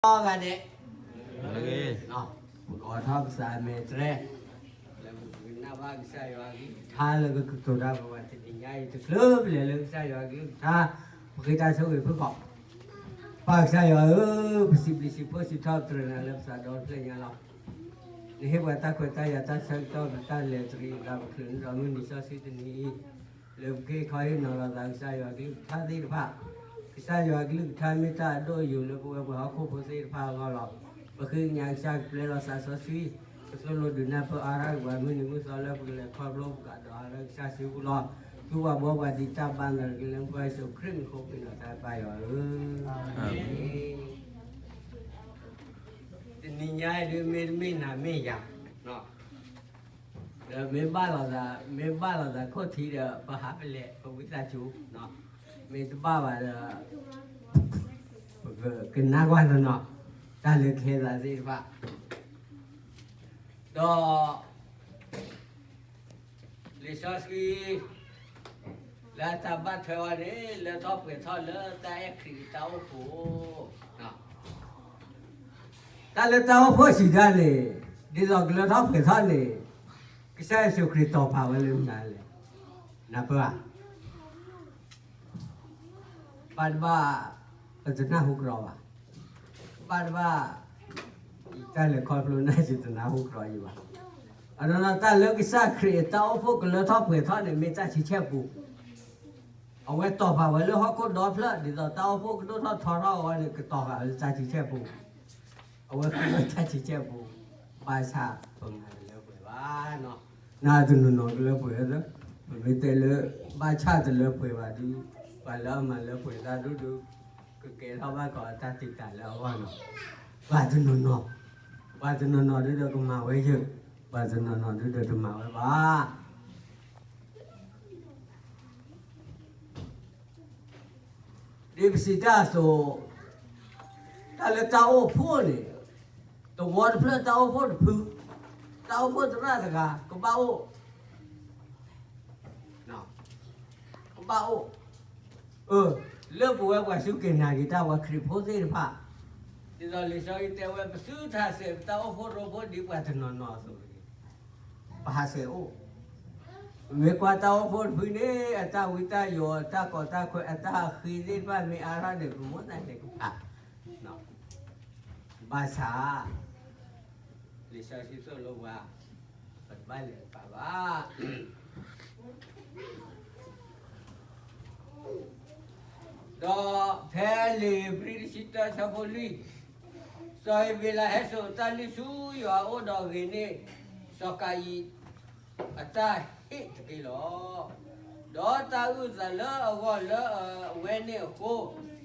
ဂၤဒဲး, ပကအိးထီၣ်ကစၢ်အမဲာ်တြဲၤ, လၢပကနၣ်ဘၣ်ကစၢ်ယွၤအကလုၢ်ကထါလၢကကတိၤတၢ်ပဝဲတနံၤညါအံၤ တချုးပလဲၤလၢကစၢ်ယွၤအကလုၢ်ကထါ, ပဃ့တၢ်ဆိၣ်ဂ့ၤဖုၣ်ကိာ်, ပၢ်ကစၢ်ယွၤဧၢ, ပစံးဘျုးစံးဖှိၣ်စံးထီၣ်ပတြၢၤနၤလၢပသးဒီဖျၢၣ်ညါလီၤ. နဟ့ၣ်ပှၤတၢ်ခွဲးတၢ်ယာ်တၢ်ဆၢကတီၢ် ပတၢ်လဲၤတရံးအသး ပချုးန့ၢ်ဒီးမုၢ်နံၤစီဆှံတနံၤအံၤ, လၢပကဟ့ၣ်ခီဟ့ၣ်နီၤလီၤသးကစၢ်ယွၤအကလုၢ်ကထါသ့ၣ်တဖၣ်, ကစၢ်ယွၤအကလုၢ်ကထါမ့ၢ်တၢ်အဒိၣ်အယိာ်လၢပဝဲပှၤဟီၣ်ခိၣ်ဖိသ့ၣ်တဖၣ်အဂီၢ်လီၤ. ပဃ့ကညးကစၢ်ကပျဲလီၤသးစီဆှံ, ကသိၣ်လိဒုးနၢ်ပၢၢ်အါထီၣ်က့ၤပှၤမုၢ်နံၤမုၢ်သီလၢပကလဲၤခီဖျိပကဒီးအါထီၣ်ကစၢ်စုပူၤလီၤ. သူပှၤဘှီပှၤတံာ်တာ်ဘၣ်သးကလၢပှၤယ့ၣ်ၡူးခရံာ်မံၤအဃိ ပဃ့နီၤတၢ်ပၢ်ယွၤဧၢ, အၤမ့ၣ်. တနံၤညါအံၤဒုးမ့တမ့ၢ်နၤမ့ၢ်ယၤ, ဒီးမ့ၢ်ဘၣ်လိာ်သး, မ့ၢ်ဘၣ်လိာ်သးခိၣ်ထံးဒီး ပဟးပလဲၤပဝံသးစူၤ, မ့ၢ်တဘၣ်ဘၣ်ဒီး ပကကနၣ်ကွၢ်တနီၤ တၢ်လၢကဟဲသးသ့ၣ်တဖၣ်, ဒီး လံာ်စီဆှံ လၢအတၢ်ဘၣ်ထွဲအီၤန့ၣ် လၢထီၣ်ပှဲၤထီၣ်လၢတၢ်အဲၣ်ခရံာ်အတၢ်အိၣ်ဖှိၣ်, တၢ်လၢတၢ်အိၣ်ဖှိၣ်စံးတၢ်န့ၣ်, ဒ်သိးကလၢထီၣ်ပှဲၤထီၣ်န့ၣ်, ကစၢ်ယ့ၣ်ၡူးခရံာ်တီၢ်ပာ်ဝဲလၢမနုၤလဲၣ်, နၢ်ပၢၢ်ဧါ. ဘၣ်တဘၣ် ပတနၢ်ဟူကဒီးဘၣ်, ဘၣ်တဘၣ် တၢ်လဲၤခီဖျိန့ၣ် ယတနၢ်ဟူကဒီးယံၤဘၣ်. အနီၢ်နီၢ် တၢ်လၢကစၢ်ခရံာ်အတၢ်အိၣ်ဖှိၣ်ကလၢထီၣ်ပှဲၤထီၣ်န့ၣ် မ့ၢ်တၢ်ဆံဆဲၣ်ပူ, အဝဲတီၢ်ပာ်ဝဲလၢဟီၣ်ခိၣ်ဒီဖျၢၣ် ဒ်သိးတၢ်အိၣ်ဖှိၣ်ကဒိၣ်ထီၣ်ထီထီၣ်အဂီၢ်န့ၣ် ကတီၢ်ပာ်ဝဲလၢတၢ်ဆံဆဲၣ်ပူ, အဝဲဃုဝဲတၢ်ဆံဆဲၣ်ပူ, ဘၣ်ဆၣ်ပမၤတလၢပှဲၤဘၣ်နီၤ, နတနီၤနီၤကလၢပှဲၤ, ပမ့ၢ်တဲလၢ ဘၣ်ဆၣ်တလၢပှဲၤဘၣ်ဒီး ပှၤလၢအမၤလၢပှဲၤတၢ်ဒိၣ်ဒိၣ် ကကဲထီၣ်ဘၣ်ကီးအတၢ်တံာ်တာ်လၢအဂီၢ်နီၤ, ပှၤတနီၤနီၤ, ပှၤတနီၤနီၤဒုဒီးကမၤဝဲယၢၢ်, ပှၤတနီၤနီၤဒုဒီးတမၤဝဲဘၣ်. ဒ်ပစံးတၢ်အသိး, တၢ်လၢတၢ်အိၣ်ဖှိၣ်န့ၣ်, သဝီတဖျၢၣ်တၢ်အိၣ်ဖှိၣ်တဖု, တၢ်အိၣ်ဖှိၣ်သရၣ်တဂၤ ကဘၣ်အိၣ်, ကဘၣ်အိၣ်, အၢ, လၢပဝဲပှၤစူၢ်က့ၤနာ်က့ၤတၢ် ပှၤခရံာ်ဖိသ့ၣ်တဖၣ်, ဒ်သိးလံာ်စီဆှံတဲဝဲ ပသုတဟးဆှဲးပတၢ်အိၣ်ဖှိၣ်ရိဖှိၣ်ဒ်ပှၤတနီၤနီၤအသိးန့ၣ်, ပဟးဆှဲးအိၣ် ပမ့ၢ်ကွၢ်တၢ်အိၣ်ဖှိၣ်တဖုန့ၣ် အတၢ်ဝံတၢ်ယိး အတၢ်ကီတၢ်ခဲ အတၢ်ဃ့သ့ၣ်တဖၣ်မ့ၢ်အါထီၣ်န့ၣ် ပမိၣ်သးလဲၤကပၤ, ဘၣ်ဆၣ် လံာ်စီဆှံသိၣ်လိပှၤ ပတဘၣ်လဲၤကပၤဘၣ်. ဒီးဖဲလံာ်ဧ့ၤဘြံၤတဆံတၢဆၢဖိလွံၢ်, စီၤအ့ၤဘ့းလးဟဲစိာ်တၢ်လုၢ်ဆူယွၤအအိၣ်ဒီးဂ့ၤန့ၢ် စီၤကၤယံၣ် အတၢ်ဟ့ၣ်တက့ၢ်လီၤ. ဒီးတၢ်အုၣ်အသးလၢအဂီၢ်လၢအဝဲန့ၣ်အဃိ,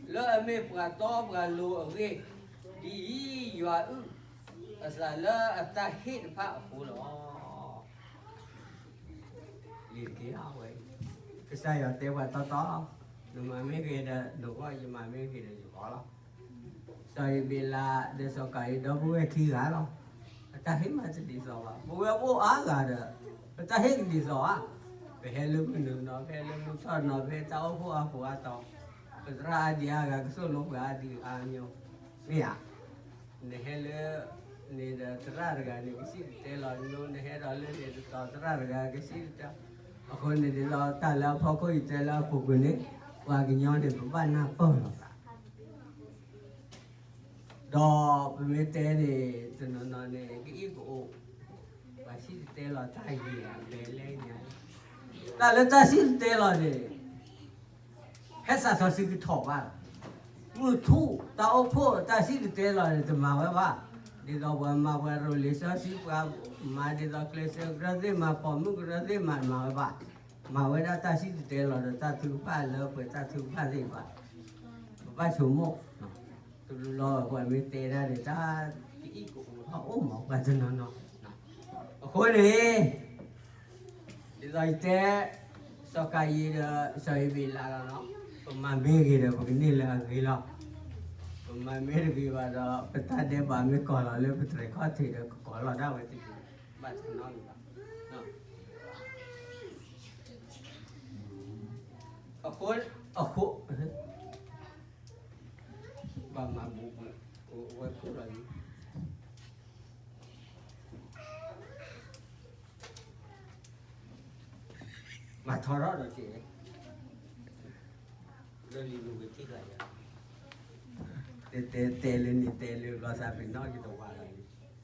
လၢအမ့ၢ်ပှၤတီပှၤလိၤအဂ့ၢ်, ဒ်အံၤ, ယွၤအုၣ်အသးလၢအတၢ်ဟ့ၣ်တဖၣ်အဃိလီၤ. လံာ်တက့ၢ်ဝဲ, ကစၢ်ယွၤတဲပှၤတီတီ, နမၤမ့ၢ်ဂ့ၤဒီးနဂီၢ်, ယမၤမ့ၢ်ဂ့ၤဒီးယဂီၢ်လီၤ. စီၤအ့ၤဘ့းလးဒီးစီၤကၤယံၣ် ဒီပုၢ်ဝဲၢ်ခံဂၤလီၤ. ပတၢ်ဟ့ၣ်မးတဒ်သိးဘၣ်. ပဝဲအိၣ်အါဂၤဒီး ပတၢ်ဟ့ၣ်ကဒ်သိးဧါ. ပဟဲလၢမုၢ်နုာ်နီၤ, ပဟဲလၢမုၢ်ထီၣ်နီၤ, ပဟဲတၢ်အိၣ်ဖှိၣ်အါပူၤအါတီၤ, ပသရၣ်အါဒံအါဂၤ, ကသိၣ်လိပှၤအါဒံအါမျိုး, မ့ၢ်ဧါ. နဟဲလၢန့ၣ်ဒီးသရၣ်တဂၤန့ၣ် ကစံၣ်တဲၤတဲလီၤ, နဟဲဒီးလၢန့ၣ်တတီၤ သရၣ်တဂၤကစံၣ်တဲၤတဲလီၤ. အဃိန့ၣ်ဒ်သိးတၢ်လၢအဖီခိၣ်ယတဲလၢအပူၤကွံာ်န့ၣ်, ပှၤကညီန့ၣ် ပဘၣ်နၢ်ပၢၢ်လိာ်သး ဒီးပမ့ၢ်တဲန့ၣ် တနီၤနီၤန့ၣ် ကအံၣ်ကအိၣ်, ပှၤစံၣ်တဲၤတဲလီၤတၢ်ယံၤအမဲာ်လဲၣ်ညါ, တၢ်လၢတၢ်စံၣ်တဲၤတဲလီၤန့ၣ် ဖဲသးစီဆှံကထီၣ်ဘၣ်, မုၢ်ထူၣ်တၢ်အိၣ်ဖှိၣ်တၢ်စံၣ်တဲၤတဲလီၤန့ၣ် တမၤဝဲဘၣ်. ဒ်သိးပှၤမၤပှၤရိၤလံာ်စီဆှံ, ပှၤမၤဒ်သိးကျဲးစၢးကရၢသ့ၣ်, မၤပိာ်မုၣ်ကရၢသ့ၣ်, မၤမၤဝဲဘၣ်. မၤဝဲဒၣ်တၢ်စံၣ်တဲၤတဲလီၤဒီးတၢ်ထုကဖၣ်လၢပှဲၤတၢ်ထုကဖၣ်သ့ၣ်တဖၣ်, ပဘၣ်ဆိကမိၣ်, တဘျီလီၤပှၤမ့ၢ်တဲဒၣ်န့ၣ် တၢ်ကအံၣ်ကအိၣ်ထီၣ်အိၣ်မးပှၤတနီၤနီၤ. အဃိန့ၣ် ဒ်သိးယတဲ စီၤကၤယံၣ်ဒီး စီၤအ့ၤဘ့းလးလီၤနီၤ, ပမၤမ့ၢ်ဂ့ၤဒီး ပကန့ၢ်လၢအဂ့ၤလီၤ. ပမၤမ့ၢ်တဂ့ၤဘၣ်ဒီး ပတၢ်ဒဲးဘးမ့ၢ်ကီၤလီၤလၢပတြဲၤခီၣ်ထံးဒီး ကကီၤလီၤဒၣ်ဝဲတက့ၢ်, ဘၣ်တနီၤဂ့ၤဘၣ်. အဃိ အဃိ ဘၣ်မၤဘူးဘူး ဝဲခိၣ်လီၤလံ, မၤထီထီၣ်ဒီးက့ၤ, လၢလံၤမုၢ်ဝဲထံၣ်ကျါယၤ, တဲတဲလၢန့ၣ်တဲလၢဘျီသးပ့ၤနီၣ်ယတဝါလီၤလ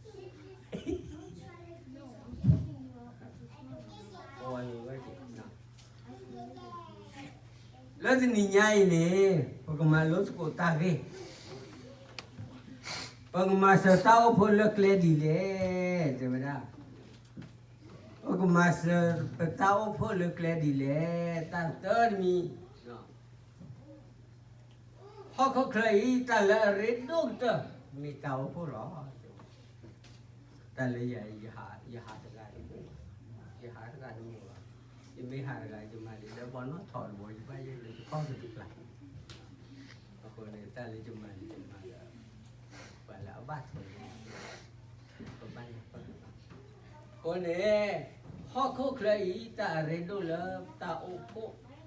ံ, ဝဲက့ၤ လၢတနံၤညါအံၤန့ၣ် ပကမၤလိသကိးတၢ်ဂ့ၢ်, ပကမၤစၢၤတၢ်အိၣ်ဖှိၣ်လၢကျဲဒ်လဲၣ်, တဲဝဲဒၣ်, ပကမၤစၢၤပတၢ်အိၣ်ဖှိၣ်လၢကျဲဒ်လဲၣ်, တၢ်တမံၤ ဟီၣ်ခိၣ်ချၢအံၤ တၢ်လၢအရ့ဒိၣ်ကတၢၢ် မ့ၢ်တၢ်အိၣ်ဖှိၣ်လီၤ. တၢ်လၢယ ယဟးတဂၤတမ့ၢ်ဘၣ်, ယဟးတဂၤတမ့ၢ်ဘၣ်, ယမ့ၢ်ဟးတဂၤ ယမၤလံလၢဘီနီၣ်ထီတဘိ ယဘၣ်ယိၣ်လၢယခီၣ်ကတကျါ, အဃိန့ၣ် တၢ်လၢယမၤလံယမၤလၢ ပှၤလၢအဘၣ်ထွဲန့ၣ် ပဘၣ်နၢ်ပၢၢ်, အဃိန့ၣ် ဟီၣ်ခိၣ်ချၢအံၤ တၢ်အရ့ဒိၣ်လၢတၢ်အိၣ်ဖှိၣ် က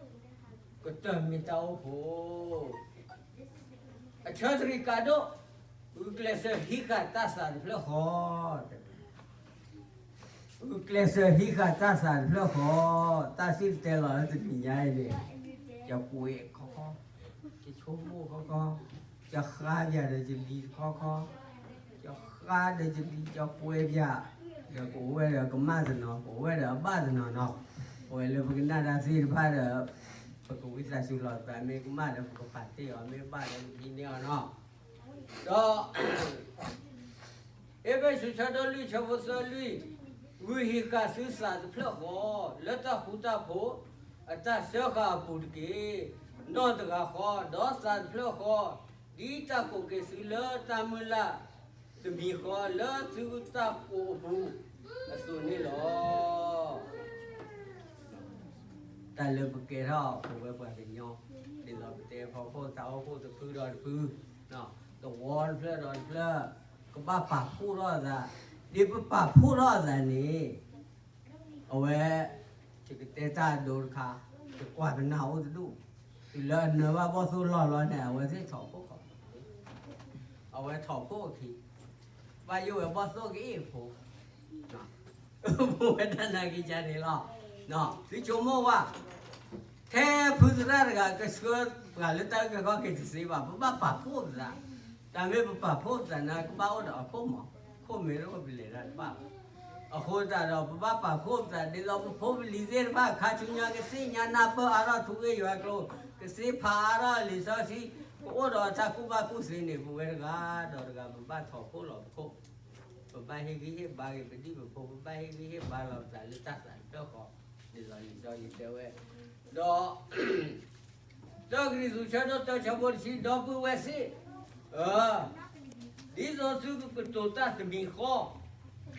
တၢၢ်မ့ၢ်တၢ်အိၣ်ဖှိၣ်, အဆၢတရံးကးဒိၣ်, ဂုာ်ကျဲးစၢးဟံးဃာ်တၢ်သးတဖျၢၣ်ဃီ, ဂုာ်ကျဲးစၢးဟံးဃာ်တၢ်သးတဖျၢၣ်ဃီ, တၢ်စံၣ်တဲၤတဲလီၤလၢတနံၤညါအံၤန့ၣ်, ယကွဲးခီခီ, ယဆိကမိၣ်ခီခီ, ယဃါပၠးဒီးယလံၤတခီခီ, ယဃါဒီးယလံၤ ယကွဲးပၠး, ဒီးပဝဲဒီးကမၣ်တနီၤ ပဝဲဒီးအဘၣ်တနီၤနီၤ, ပဝဲလၢပကနၣ်တၢ်သ့ၣ်တဖၣ်ဒီး ပကဝံသးစူၤလီၤသး မ့ၢ်ကမၣ်ဒီးပကဖးတ့ၢ်အီၤ မ့ၢ်ဘၣ်ဒီးပကဟံးန့ၢ်အီၤနီၤ, ဒီး အ့းဖ့းစူး ဆၢဒိၣ်လွံၢ် ဆၢဖိသၢလွံၢ်, ဂုာ်ဟံးဃာ်သုသးတဖျၢၣ်ဃီ, လၢတၢ်ဃူတၢ်ဖိးအတၢ်စၢဃာ်အပူၤတက့ၢ်. နီၢ်တဂၤဃီ, ဒီးသးတဖျၢၣ်ဃီ, ဒ်တၢ်ကိးက့ၤသုလၢတၢ်မုၢ်လၢ်တမံၤဃီ, လၢသုတၢ်ကိးအပူၤအသိးန့ၣ်လီၤ. တၢ်လၢပကဲထီၣ် ပဝဲပှၤကညီ, ဒ်သိးပတဲဖီခိၣ်တၢ်အိၣ်ဖှိၣ်တဖုဒီးတဖု, သဝီတဖျၢၣ်ဒီးတဖျၢၣ်, ကဘၣ်ပာ်ဖှိၣ်ထီၣ်အသး, ဒ်ပပာ်ဖှိၣ်ထီၣ်အသးန့ၣ်, အဝဲ, ယကတဲတၢ်အဒိတခါ, ယကွၢ်ပနၢ်အိၣ်တဒူၣ်, တုၤလၢအနၢဘၣ်ဘီၣ်သိၣ်လီၢ်လီၤန့ၣ် အဝဲသ့ၣ်ထီၣ်ဖှိၣ်ခီၣ်, အဝဲထီၣ်ဖှိၣ်အခံ, ဘၣ်ယိၣ်ဝဲဘီၣ်သိၣ်ကအ့ၣ်ဖိ ပဝဲတၢ်နာ်က့ၤယၤန့ၣ်လီၤ. သုဆိကမိၣ်ဝဲ, ထဲဖုသရၣ်တဂၤကဆှၢပှၤလၢတၢ်အုၣ်က့ၤခီၣ်က့ၤတသ့ဘၣ်, ပဘၣ်ပာ်ဖှိၣ်ပသး, တၢ်မ့ၢ်ပပာ်ဖှိၣ်ပသးန့ၣ် ကဘၣ်အိၣ်ဒီးအခိၣ်မး, ခိၣ်မ့ၢ်တအိၣ်ပလဲၤတၢ်တဘၣ်ဘၣ်. အဃိသတးဒီး ပဘၣ်ပာ်ဖှိၣ်ပသး ဒ်သိးပဖိပလံၤသ့ၣ်တဖၣ် ခါဆူညါကသ့ၣ်ညါနၢ်ပၢၢ်အါထီၣ်ထူဂ့ၢ်ယွၤကျိာ်, ကသ့ဖးအါထီၣ်လံာ်စီဆှံ, ကအိၣ်ဒီးတၢ်ကူၣ်ဘၣ်ကူၣ်သ့န့ၣ် ပဝဲတဂၤဒီးတဂၤ ပဘၣ်ထီၣ်ဖှိၣ်လီၤပခိၣ်, ပဘၣ်ဟ့ၣ်ဂံၢ်ဟ့ၣ်ဘါက့ၤပဒံၣ်ပဖိ, ပဘၣ်ဟ့ၣ်ဂံၢ်ဟ့ၣ်ဘါလီၤပသးလၢတၢ်သးတဖျၢၣ်ဃီ, ဒ်သိးလံာ်စီဆှံတဲဝဲ, ဒီး တၢကရံၣ်သူး ဆၢဒိၣ်တၢ ဆၢဖိတဆံ, ဒီပုၢ်ဝဲၢ်သ့ၣ်ဧၢ, ဒ်သိးသုကကတိၤတၢ်တမံၤဃီ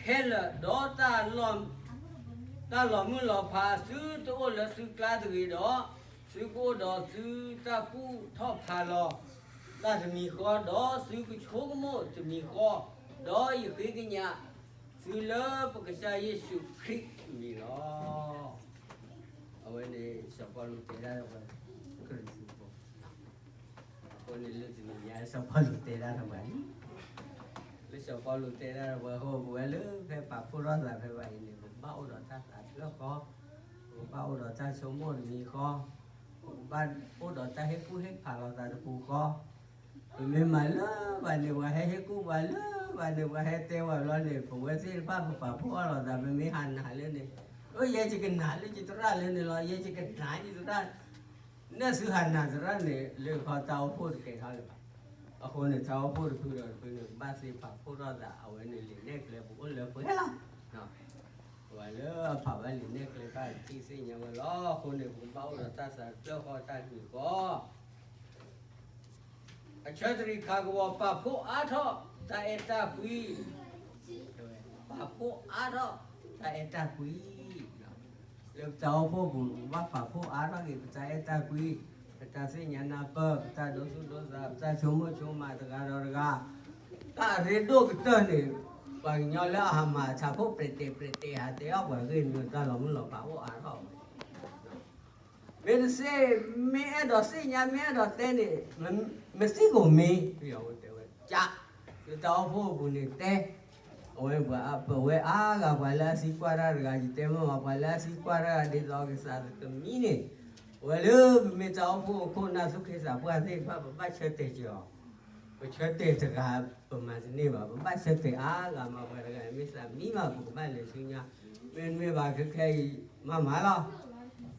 ခဲလၢာ်, ဒီး တၢ်လီၤမုၢ်လီၤဖးသုတအိၣ်လၢသုကျါတဂ့ၤဒီး, သုကအိၣ်ဒီးသုတၢ်ကူၣ်ထီၣ်ဖးလီၤတၢ်တမံၤဃီ, ဒီးသုကဆိကမိၣ်တမံၤဃီ, ဒီးယဃ့ကညးသုလၢပကစၢ်ယ့ၣ်ၡူးခရံာ်အမံၤလီၤ. အဝဲန့ၣ် စီၤပီလူးတဲဒၣ်ပှၤ ကရံၣ်သူးဖိ, အဃိန့ၣ်လၢတနံၤညါ စီၤပီလူးတဲဒၣ်ပှၤလံ, လၢစီၤပီလူးတဲဒၣ်ပှၤအဃိ ပဝဲလၢဖဲပာ်ဖှိၣ်ထီၣ်သးဖဲဘၣ်အံၤန့ၣ် ပကဘၣ်အိၣ်ဒီးတၢ်သးတဖျၢၣ်ဃီ, ပကဘၣ်အိၣ်ဒီးတၢ်ဆိကမိၣ်တမံၤဃီ, ပကဘၣ်အိၣ်ဒီးတၢ်ဟ့ၣ်ကူၣ်ဟ့ၣ်ဖးလီၤသးတပူၤဃီ, ပမ့ၢ်မၤလၢၤဘၣ်န့ၣ် ပှၤဟဲဟ့ၣ်ကူၣ်ပှၤလၢၤဘၣ်န့ၣ် ပှၤဟဲတဲပှၤဘျီန့ၣ် ပဝဲသ့ၣ်တဖၣ်ပပာ်ဖှိၣ်အီၣ်လီၤသး ပမ့ၢ်ဟးနၤလၢန့ၣ်, အိ ယဲယကနၤလၢယသရၣ်လၢန့ၣ်လီၤ, ယဲယကနၤယသရၣ်, နသုဟးနၤသရၣ်န့ၣ် လၢခီတၢ်အိၣ်ဖှိၣ်တကဲထီၣ်လၢၤဘၣ်. အဃိန့ၣ် တၢ်အိၣ်ဖှိၣ်တဖုဒီးတဖုန့ၣ် ကဘၣ်သ့ပာ်ဖှိၣ်ထီၣ်သး အဝဲန့ၣ်လံာ်နဲၣ်ကျဲပအိၣ်လၢပှဲၤလီၤ. ပှၤလၢအဖးဘၣ်လံာ်နဲၣ်ကျဲတဖၣ် ထံၣ်သ့ၣ်ညါဝဲလီၤ. အဃိန့ၣ် ပကဘၣ်အိၣ်ဒီးတၢ်သးတဖျၢၣ်ဃီ တၢ်တမံၤဃီ အဆၢတရံးခးကဝီၤ ပာ်ဖှိၣ်အါထီၣ်တၢ်အဲၣ်တၢ်ကွံ, ပာ်ဖှိၣ်အါထီၣ်တၢ်အဲၣ်တၢ်ကွံ, လၢပတၢ်အိၣ်ဖှိၣ်ပူၤ ပဘၣ်ပာ်ဖှိၣ်အါထီၣ်က့ၤပတၢ်အဲၣ်တၢ်ကွံ, ပတၢ်သ့ၣ်ညါနၢ်ပၢၢ်, ပတၢ်ဒိသူၣ်ဒိသး, ပတၢ်ဆိကမိၣ်ဆိကမးတဂၤဒီးတဂၤ, တၢ်အရ့ဒိၣ်ကတၢၢ်န့ၣ်, ပှၤကညီလၢအဟးမၤဆးဖိ ပြဲတဲ ပြဲတဲ ဟးတဲအီၣ်ပှၤဂ့ၢ်မ့ၢ်တၢ်လီၤမုၢ်လီၤဖးအိၣ်အါထီၣ်ဝဲ မ့ၢ်တသ့, မ့ၢ်အဲၣ်ဒိးသ့ၣ်ညါ မ့ၢ်အဲၣ်ဒိးတဲန့ၣ်, မ့ၢ်သံၣ်ကိးမ့ၢ်, ပယီၤတဲဝဲ, ကး, လၢတၢ်အိၣ်ဖှိၣ်အပူၤန့ၣ်တဲ, အဝဲပှၤပဝဲအါဂၤ ပှၤလၢအသံကွၢ်တၢ်တဂၤ ယတဲမ့ၢ်ဘၣ် ပှၤလၢအသံကွၢ်တၢ်တဂၤ ဒ်သိးကစၢ်သတမံန့ၣ်, အဝဲလၢပမ့ၢ်တၢ်အိၣ်ဖှိၣ်အခိၣ်နၢ်သူၣ်က့သးပှၢ်သ့ၣ်တဖၣ် ပဘၣ်ဆၢတဲာ်က့ၤအီၤ, ပဆၢတဲာ်တဂၤ ပမၤတန့ၢ်ဘၣ်, ပဘၣ်ဆၢတဲာ်အါဂၤမး ပှၤတဂၤမ့ၢ်သးမံမး ပကဘၣ်လဲၤဆူညါ, မ့တမ့ၢ်ဘၣ်ခဲခဲအံၤ မၤမၤလီၤ.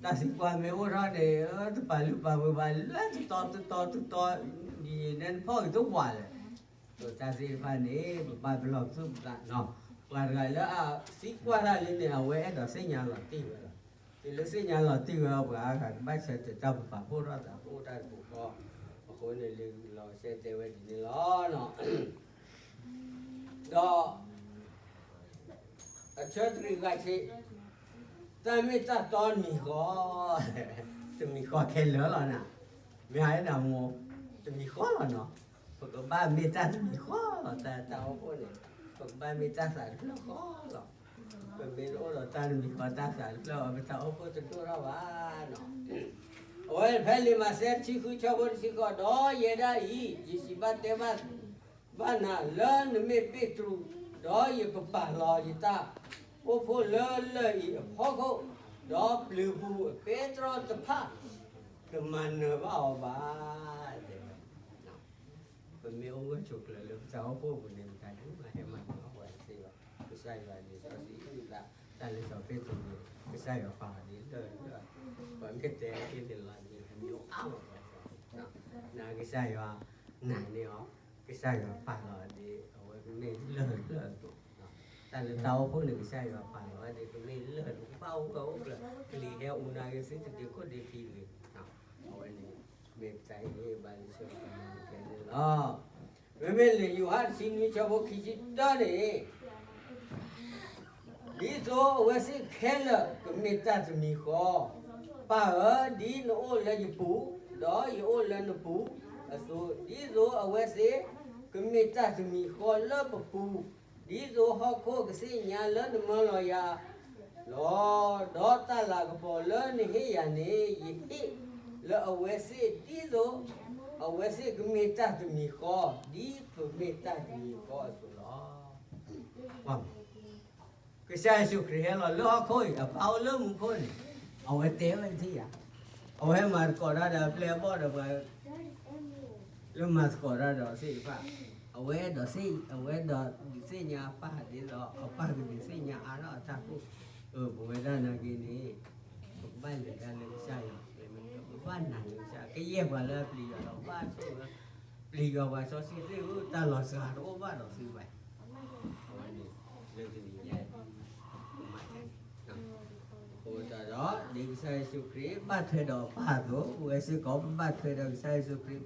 တၢ်သံကွၢ်မ့ၢ်အိၣ်ထီၣ်န့ၣ် တပာ်လုၢ်ပာ်ပှ့ၤဘၣ်လၢတတီတတီတတီ, ဒ်န့ၣ်နဖီၣ်က့ၤတဝးလဲၣ် တၢ်သ့ၣ်တဖၣ်န့ၣ် ပဘၣ်ပလီၢ်ပသူၣ်ပသးနီၤ, ပှၤတဂၤလၢအသံကွၢ်တၢ်လၢန့ၣ် အဝဲအဲၣ်ဒိးသ့ၣ်ညါလီၤတံၢ်ဝဲလီၤ. တုၤလၢသ့ၣ်ညါလီၤတံၢ်ဝဲ ပှၤအါဂၤကဘၣ်ဆၢတဲာ်တၢ် ပပာ်ဖှိၣ်ထီၣ်သး ပအိၣ်တၢ်တပူၤဃီ, အဃိန့ၣ် လံာ်လီၤဆဲတဲဝဲဒ်န့ၣ်လီၤ. ဒီး အဆၢတရံးဂၤဆံ, တၢ်မ့ၢ်တၢ်တီတမံၤဃီ, တမံၤဃီခဲလၢာ်လီၤနၤ, မ့ၢ်ဟဲဒၣ်မိၢ်, တမံၤဃီလီၤနီၤ, ပကဘၣ်မ့ၢ်တၢ်တမံၤဃီလီၤ, တၢ်တၢ်အိၣ်ဖှိၣ်န့ၣ်, ပကဘၣ်မ့ၢ်တၢ်သးတဖျၢၣ်ဃီလီၤ, ပမ့ၢ်တအိၣ်ဒီးတၢ်တမံၤဃီတၢ်သးတဖျၢၣ်အီၤ ပတၢ်အိၣ်ဖှိၣ်တဒိၣ်ထီၣ်ဘၣ်နီၤ. အဝဲဖဲလံာ်မးသဲတဆံဃုဆၢဖိတဆံဃိး, ဒီးယဲဒၣ်အံၤ ယစံးဘၣ်တဲဘၣ် ဘၣ်နၤလၢနမ့ၢ်ပ့းတရူး, ဒီးယကပာ်လီၤယတၢ်အိၣ်ဖှိၣ်လၢလၢၢ်အံၤအဖီခိၣ်, ဒီးပျုၤပူၤအပဲတြီတဖၣ် တမၤနၢၤဘၣ်အီၤဘၣ် တဲဝဲ. ပမ့ၢ်အိၣ်ဂၢၢ်ဆိးကျၢၤလၢပတၢ်အိၣ်ဖှိၣ်အပူၤန့ၣ် ပတၢ်ဒုးမၤဟဲမၤနၢၤအီၤပှၤတသ့ဘၣ်. ကစၢ်ယွၤန့ၣ် စီဆှံအုၣ်သး, တၢ်လၢစီၤပ့းတရူးန့ၣ် ကစၢ်ယွၤပာ်အီၤဒ်လၢၢ်လၢၢ်, ပှၤမ့ၢ်တဲအီၤန့ၣ်လီၤန့ၣ် အမ့ၢ်အိၣ်အါမး, နကစၢ်ယွၤနာ်န့ၢ်အီၤ, ကစၢ်ယွၤပာ်လီၤဒ်အဝဲကမ့ၢ်လၢၢ်လၢၢ်အသိး, တၢ်လၢတၢ်အိၣ်ဖှိၣ်န့ၣ် ကစၢ်ယွၤပာ်လီၤဝဲဒ်ကမ့ၢ်လၢၢ်တကဘၣ်အိၣ်ဝဲအိၣ်ကျၢၤ, ကလံၤဟဲအူနၤဂ့ၤ သုတဒ့ခိၣ်ဒ့ခံတဂ့ၤ, အဝဲန့ၣ် မ့ၢ်ပတၢ်ဟ့ၣ်ဂံၢ်ဟ့ၣ်ဘါလၢဆၢကတီၢ်ခဲအံၤန့ၣ်လီၤ. မ့မ့ၢ်လံာ်ယိၤဟၣ်တဆံနွံဆၢဖိခံဆံတၢန့ၣ်, ဒ်သိးအဝဲသ့ၣ်ခဲလၢာ်ကမ့ၢ်တၢ်တမံၤဃီ, ပၢ်ဧၢ, ဒ်နအိၣ်လၢယပူၤ, ဒီးယအိၣ်လၢနပူၤအသိး, ဒ်သိးအဝဲသ့ၣ်ကမ့ၢ်တၢ်တမံၤဃီလၢပပူၤ, ဒ်သိးဟီၣ်ခိၣ်ကသ့ၣ်ညါလၢနမၢလီၤယၤလီၤ. ဒီးတၢ်လၤကပီၤလၢနဟ့ၣ်ယၤန့ၣ် ယဟ့ၣ်လၢအဝဲသ့ၣ် ဒ်သိးအဝဲသ့ၣ်ကမ့ၢ်တၢ်တမံၤဃီ, ဒ်ပမ့ၢ်တၢ်တမံၤဃီအသိးလီၤ. ကစၢ်ယ့ၣ်ၡူးခရံာ်ဟဲလီၤလၢဟီၣ်ခိၣ်အံၤ အပၢ်အိၣ်လၢမူခိၣ်န့ၣ်, အဝဲတဲဝဲတထံၣ်ယၤ, အဝဲမၤသကိးတၢ်ဒီးအပျဲၢ်အဘီၣ်ဒီးပှၤ လၢမၤသကိးတၢ်ဒီးသ့ၣ်တဖၣ်, အဝဲဒိးသ့ၣ်, အဝဲဒိးဒုးသ့ၣ်ညါအပၢ်ဒ်သိး အပၢ်ကဒုးသ့ၣ်ညါအါထီၣ်အတၢ်ကိၢ်, ပဝဲဒၣ်နာ်က့န့ၣ်, ပကဘၣ်လဲၤတၢ်လၢကစၢ်ယွၤ, ပဘၣ်နာ်လၢကစၢ်, ကယဲၢ်ပှၤလၢအပျံၤယွၤဒီးဘၣ်ဆိၣ်ဝဲ, ပျံၤယွၤပှၤစီဆှံသ့ၣ်ဧၢ, တၢ်လီၤစှၤတအိၣ်ဘၣ်ဒီးသုဘၣ်, အဝဲန့ၣ်, လၢတနံၤညါ မၤတၢ်န့ၣ် အဃိသတးဒီး ဒ်ကစၢ်ယ့ၣ်ၡူးခရံာ်ဘၣ်ထွဲဒီးအပၢ်အသိး, ပဝဲစ့ၢ်ကီး ပဘၣ်ထွဲဒီးကစၢ်ယ့ၣ်ၡူးခရံာ်, ပ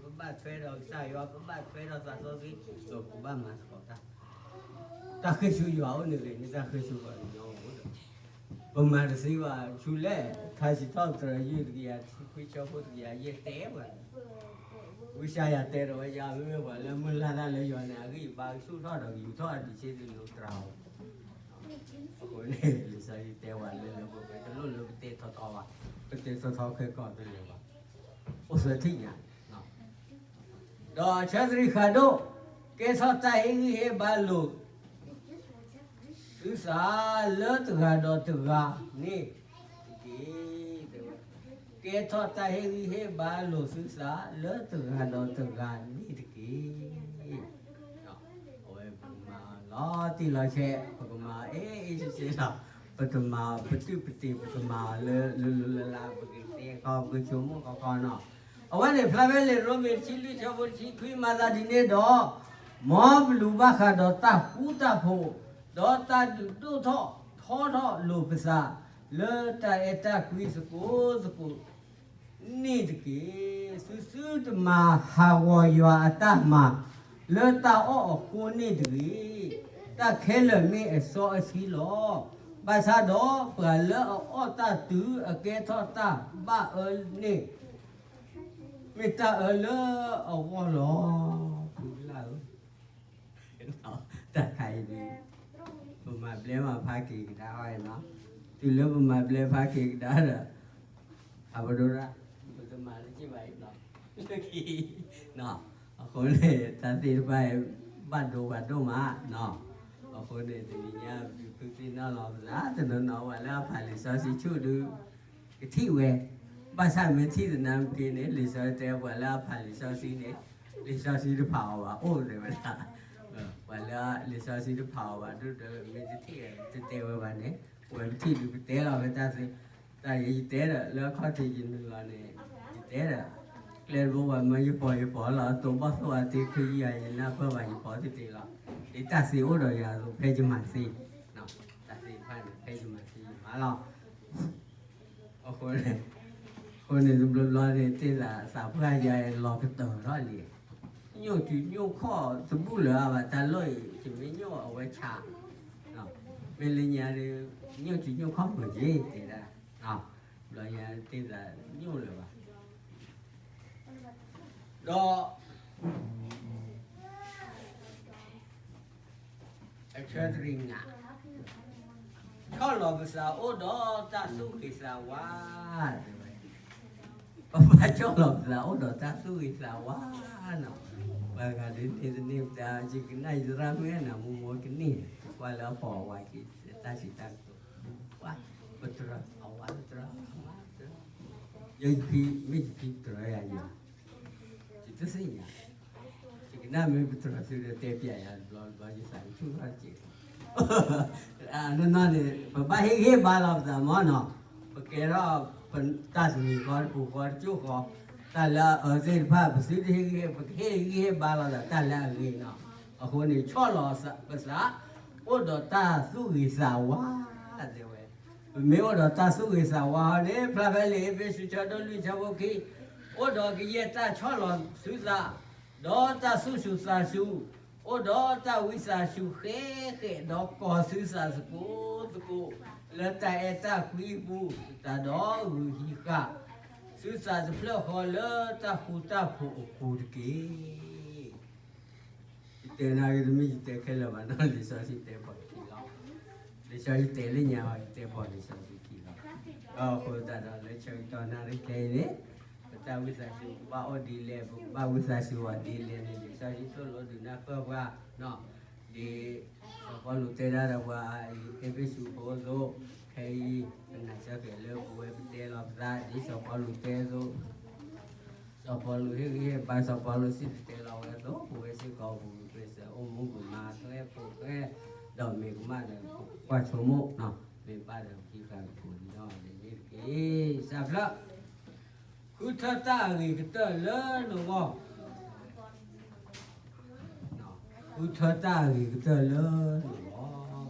ဘၣ်ထွဲဒီးကစၢ်ယွၤ, ပဘၣ်ထွဲဒီးသးစီဆှံ, ဒီးပကဘၣ်မၤသကိးတၢ်, တၢ်ဃ့ၢ်ဆူယွၤအအိၣ်န့ၣ်ဂ့ၤ, မ့ၢ်တၢ်ဃ့ၢ်ဆူပှၤကညီအအိၣ်ဒီး, ပမၤတသ့ဘၣ်ဆူလဲၣ်. ထါစံးထီၣ်ပတြၢၤယုၢ်တကယၤခွံဆၢဖိတကယၤယဲၢ်တဲပှၤ, ဝံယၡါယၤတဲဒီးဝဲယၤ မ့မ့ၢ်ပှၤလၢမုၢ်လၢ်တၢ်လၢယွၤန့ၣ် အဂံၢ်အဘါကဆူၣ်ထီၣ်ဒီးကယူၤထီၣ်အဒံးဆ့တလိၤတြၤဧိၤ အဃိန့ၣ် လံာ်စီဆှံတဲဝဲလၢလၢပှဲၤပှဲၤ တလိၣ်လၢပတဲထီထီဘၣ်, ပတဲထီထီခဲကီၢ်တလၢာ်ဘၣ်, အိၣ်သၢထံၣ်ညါ, ဒီးဆၢသရံးဃးဒိၣ်, ကဲထီၣ်တၢ်ဟ့ၣ်ဂံၢ်ဟ့ၣ်ဘါလိာ် သုသးလၢတဂၤဒီးတဂၤန့ၣ်တက့ၢ်. ကဲထီၣ်တၢ်ဟ့ၣ်ဂံၢ်ဟ့ၣ်ဘါလိာ်သုသးလၢတဂၤဒီးတဂၤန့ၣ်တက့ၢ်. အဝဲပကမၤလီၤတံၢ်လီၤဆဲး, ပကမၤအ့ၣ်အ့ၣ်ဆ့ဆ့လီၤ. ပတမၤပတုာ်ပတ့ၢ်, ပတမၤလၢလၢလၢလၢလၢ ပကသ့ခီ ပကဆိကမိၣ်ခီခီနီၤ. အဝဲန့ၣ်ဖျါဖဲလံာ်ရိမ့ၤတဆံလွံၢ်ဆၢဖိတဆံခွံ မၤသးဒ်န့ၣ်ဒီး, မ်ပလူၤဘၣ်ဃးဒီးတၢ်ဃူတၢ်ဖိး, ဒီးတၢ်ဒုးဒိၣ်ထီၣ်ထီထီၣ်လိာ်ပသး လၢတၢ်အဲၣ်တၢ်ကွံသကိးသကိး န့ၣ်တက့ၢ်. သုသုတမၤဟးဂီၤယွၤအတၢ်မၤ လၢတၢ်အီၣ်အဃိန့ၣ်တဂ့ၤ. တၢ်ခဲလၢာ်မ့ၢ်အစီအဆှံလီၤ. ဘၣ်ဆၣ်ဒီးပှၤလၢအအီၣ်တၢ်တုၤအကဲထီၣ်တၢ်ဘၣ်အၢန့ၣ် မ့ၢ်တၢ်အၢလၢအဂီၢ်လီၤ. ဖုလၢ်ဧၢ, တၢ်ခါအံၤဒ် ပမၤဘျဲမၤဖးက့ၤကဒါအီၤနီၤ, တုၤလၢပမၤဘျဲဖးက့ၤကဒါဒီး အပဒိရၣ် ပတမၤလၢက့ၤဘၣ်အံၤနီၤ, လၢခံ အဃိန့ၣ် တၢ်သ့ၣ်တဖၣ်အံၤ ဘၣ်ဒိဘၣ်ဒိၣ်မးနီၤ. အဃိန့ၣ် တနံၤညါ ပဖုသ့ၣ်နီၣ်လီၤပသး တနီၤနီၤ ပှၤလၢအဖးလံာ်စီဆှံဆူၣ်ဒုး ကထံၣ်ဝဲ, ဘၣ်ဆၣ်မ့ၢ်ထံၣ်သနာ်က့န့ၣ် လံာ်စီဆှံတဲ ပှၤလၢအဖးလံာ်စီဆှံန့ၣ် လံာ်စီဆှံတဖးအီၤဘၣ်အိၣ်တဲဝဲဒၣ်, ပှၤလၢလံာ်စီဆှံတဖးအီၤဘၣ်ဒိၣ်ဒီး မ့ၢ်တထံၣ်တတဲဝဲဘၣ်န့ၣ် ပဝဲပထံၣ်ဒုးပတဲလီၤဝဲတၢ်သ့, တၢ်ယတဲဒီး လၢအခီၣ်ထံးယနုာ်လီၤန့ၣ် ယတဲဒီး ကျဲတဘိပှၤမၢယပီၤယပီၤလီၤ တိဘီၣ်သိၣ်အတ့ခုယံၤယၤ ယနၢ်ပၢၢ်ဘၣ်ယပီၤသ့ၣ်တ့လီၤ. ဒ်တၢ်သ့အိၣ်ဒီးယၤအသိး ဖဲယမၤသ့, တၢ်သ့တဖၣ်န့ၣ် ဖဲယမၤသ့ယမၤလီၤ. အဃိန့ၣ် အဃိန့ၣ်တဘျီဘျီန့ၣ် တ့ၢ်သးသးပှၢ်ယၤလီၤကတၢၢ်ထီၣ်လံ, ညိၣ်တုၤညိၣ်ခီၣ်တဘူၣ်လၢၤဘၣ် တၢ်လီၢ်အံၤ ယမ့ၢ်ညိၣ်အဝဲဆး, မ့ၢ်လၢညါဒီး ညိၣ်တုၤညိၣ်ခီၣ်မုာ်က့ၤတဲဒၣ်, ဘျီညါတ့ၢ်သးညိၣ်လၢၤဘၣ်, ဒီး အဆၢတရံးနၤ, ဆီၣ်လီၤပသးအိၣ်ဒီးတၢ်သူၣ်ဂ့ၤသးဝါ, ပဘၣ်ဆီၣ်လီၤပသးအိၣ်ဒီးတၢ်သူၣ်ဂ့ၤသးဝါနီၤ, ပှၤဂၤဒ်န့ၣ်တန့ၢ်ပတၢ် ယကနၣ်ယသရၣ်မုၣ်နၤ မိၢ်မိၢ်ကန့ၢ် ကွၢ်လၢအဖီၣ်အဝၤက့ၤ တၢ်စံးတၢ်ကတိၤ, ပှၤ ပတြၢၤအဝၤပတြၢၤအမါပတြၢၤ, ယဖံမ့ၢ်ယဖံပတြၢၤယၤယၤ ယတသ့ၣ်ညါ, ယကနၣ်မ့ၢ်ပတြၢၤသုဒီးတဲပျးယၤတဘျီတဘျီ ယသးကဆူၣ်ထီၣ်တက့ၢ်, နီၢ်နီၢ်န့ၣ် ပဘၣ်ဟ့ၣ်ဂံၢ်ဟ့ၣ်ဘါလီၤပသးမးနီၤ, ပကဲထီၣ် ပတၢ်တမံၤဃီတပူၤဃီတကၠိၣ်ဃီ, တၢ်လၢအအၢသ့ၣ်တဖၣ် ပသုတဟ့ၣ်ဂံၢ် ပကဟ့ၣ်ဂံၢ်ဟ့ၣ်ဘါလီၤသးတၢ်လၢအဂ့ၤနီၤ, အဃိန့ၣ် ဆီၣ်လီၤပသး အိၣ်ဒီးတၢ်သူၣ်ဂ့ၤသးဝါ တဲဝဲ ပမ့ၢ်အိၣ်ဒီးတၢ်သူၣ်ဂ့ၤသးဝါန့ၣ် ဖျါဖဲလံာ်အ့းဖ့းစူး ဆၢဒိၣ်လွံၢ် ဆၢဖိခံ, အိၣ်ဒီးကယဲၢ်တၢ်ဆီၣ်လီၤသုသး, ဒီးတၢ်သူၣ်စူၤသးစူၤ, အိၣ်ဒီးတၢ်ဝံသးစူၤဃဲးဃဲး, ဒီးကီၢ်သုသးသကိးသကိး, လၢတၢ်အဲၣ်တၢ်ကွံအပူၤ, တၢ်ဒီးဂုာ်ဟံးဃာ် သုသးတဖျၢၣ်ဃီလၢတၢ်ဃူတၢ်ဖိးအပူၤတက့ၢ်. ယတဲနၤဂ့ၤတမ့ၢ်ယတဲခဲလၢာ်ဘၣ်နီၤ, လံာ်စီဆှံတဲပိာ်ယခံလီၤ. လံာ်စီဆှံတဲလၢညါအီၤ ယတဲပိာ်လံာ်စီဆှံခံလီၤ. အဃိသတးဒီးလၢဆၢကတီၢ်နၣ်ရံၣ်ခဲအံၤန့ၣ် ပတၢ်ဝံသးစူၤကဘၣ်အိၣ်ဒ်လဲၣ်, ပကဘၣ်ဝံသးစူၤအီၤဒ်လဲၣ်န့ၣ် လံာ်စီဆှံသိၣ်လိဒုးနၢ်ပၢၢ်ပှၤ, ဒ်စီၤပီလူးတဲဒၣ်ဒီးပှၤ အ့းဖ့းစူးဖိအသိး, ခဲအံၤ ပနာ်စၢၤက့ၤလၢပဝဲပတဲလီၤပသး ဒ်စီၤပီလူးတဲအသိး စီၤပီလူးဟ့ၣ်ဂံၢ်ဟ့ၣ်ဘါ စီၤပီလူးစံၣ်တဲၤတဲလီၤဝဲအသိး ပဝဲစ့ၢ်ကီးပူၤ ကျဲးစၢးအိၣ်မူပမၤထွဲဖိဃဲ ဒီးမ့ၢ်ကမၣ်ဒီးကွၢ်ဆိကမိၣ်, မ့ၢ်ဘၣ်ဒီးပဟံးဃာ်ကပူၤလံဒီး န့ၣ်တက့ၢ်. စးဖျၢၣ် ဃုထၢတၢ်အဂ့ၤကတၢၢ်လၢနဂီၢ်, ဃုထၢတၢ်အဂ့ၤကတၢၢ်လၢနဂီၢ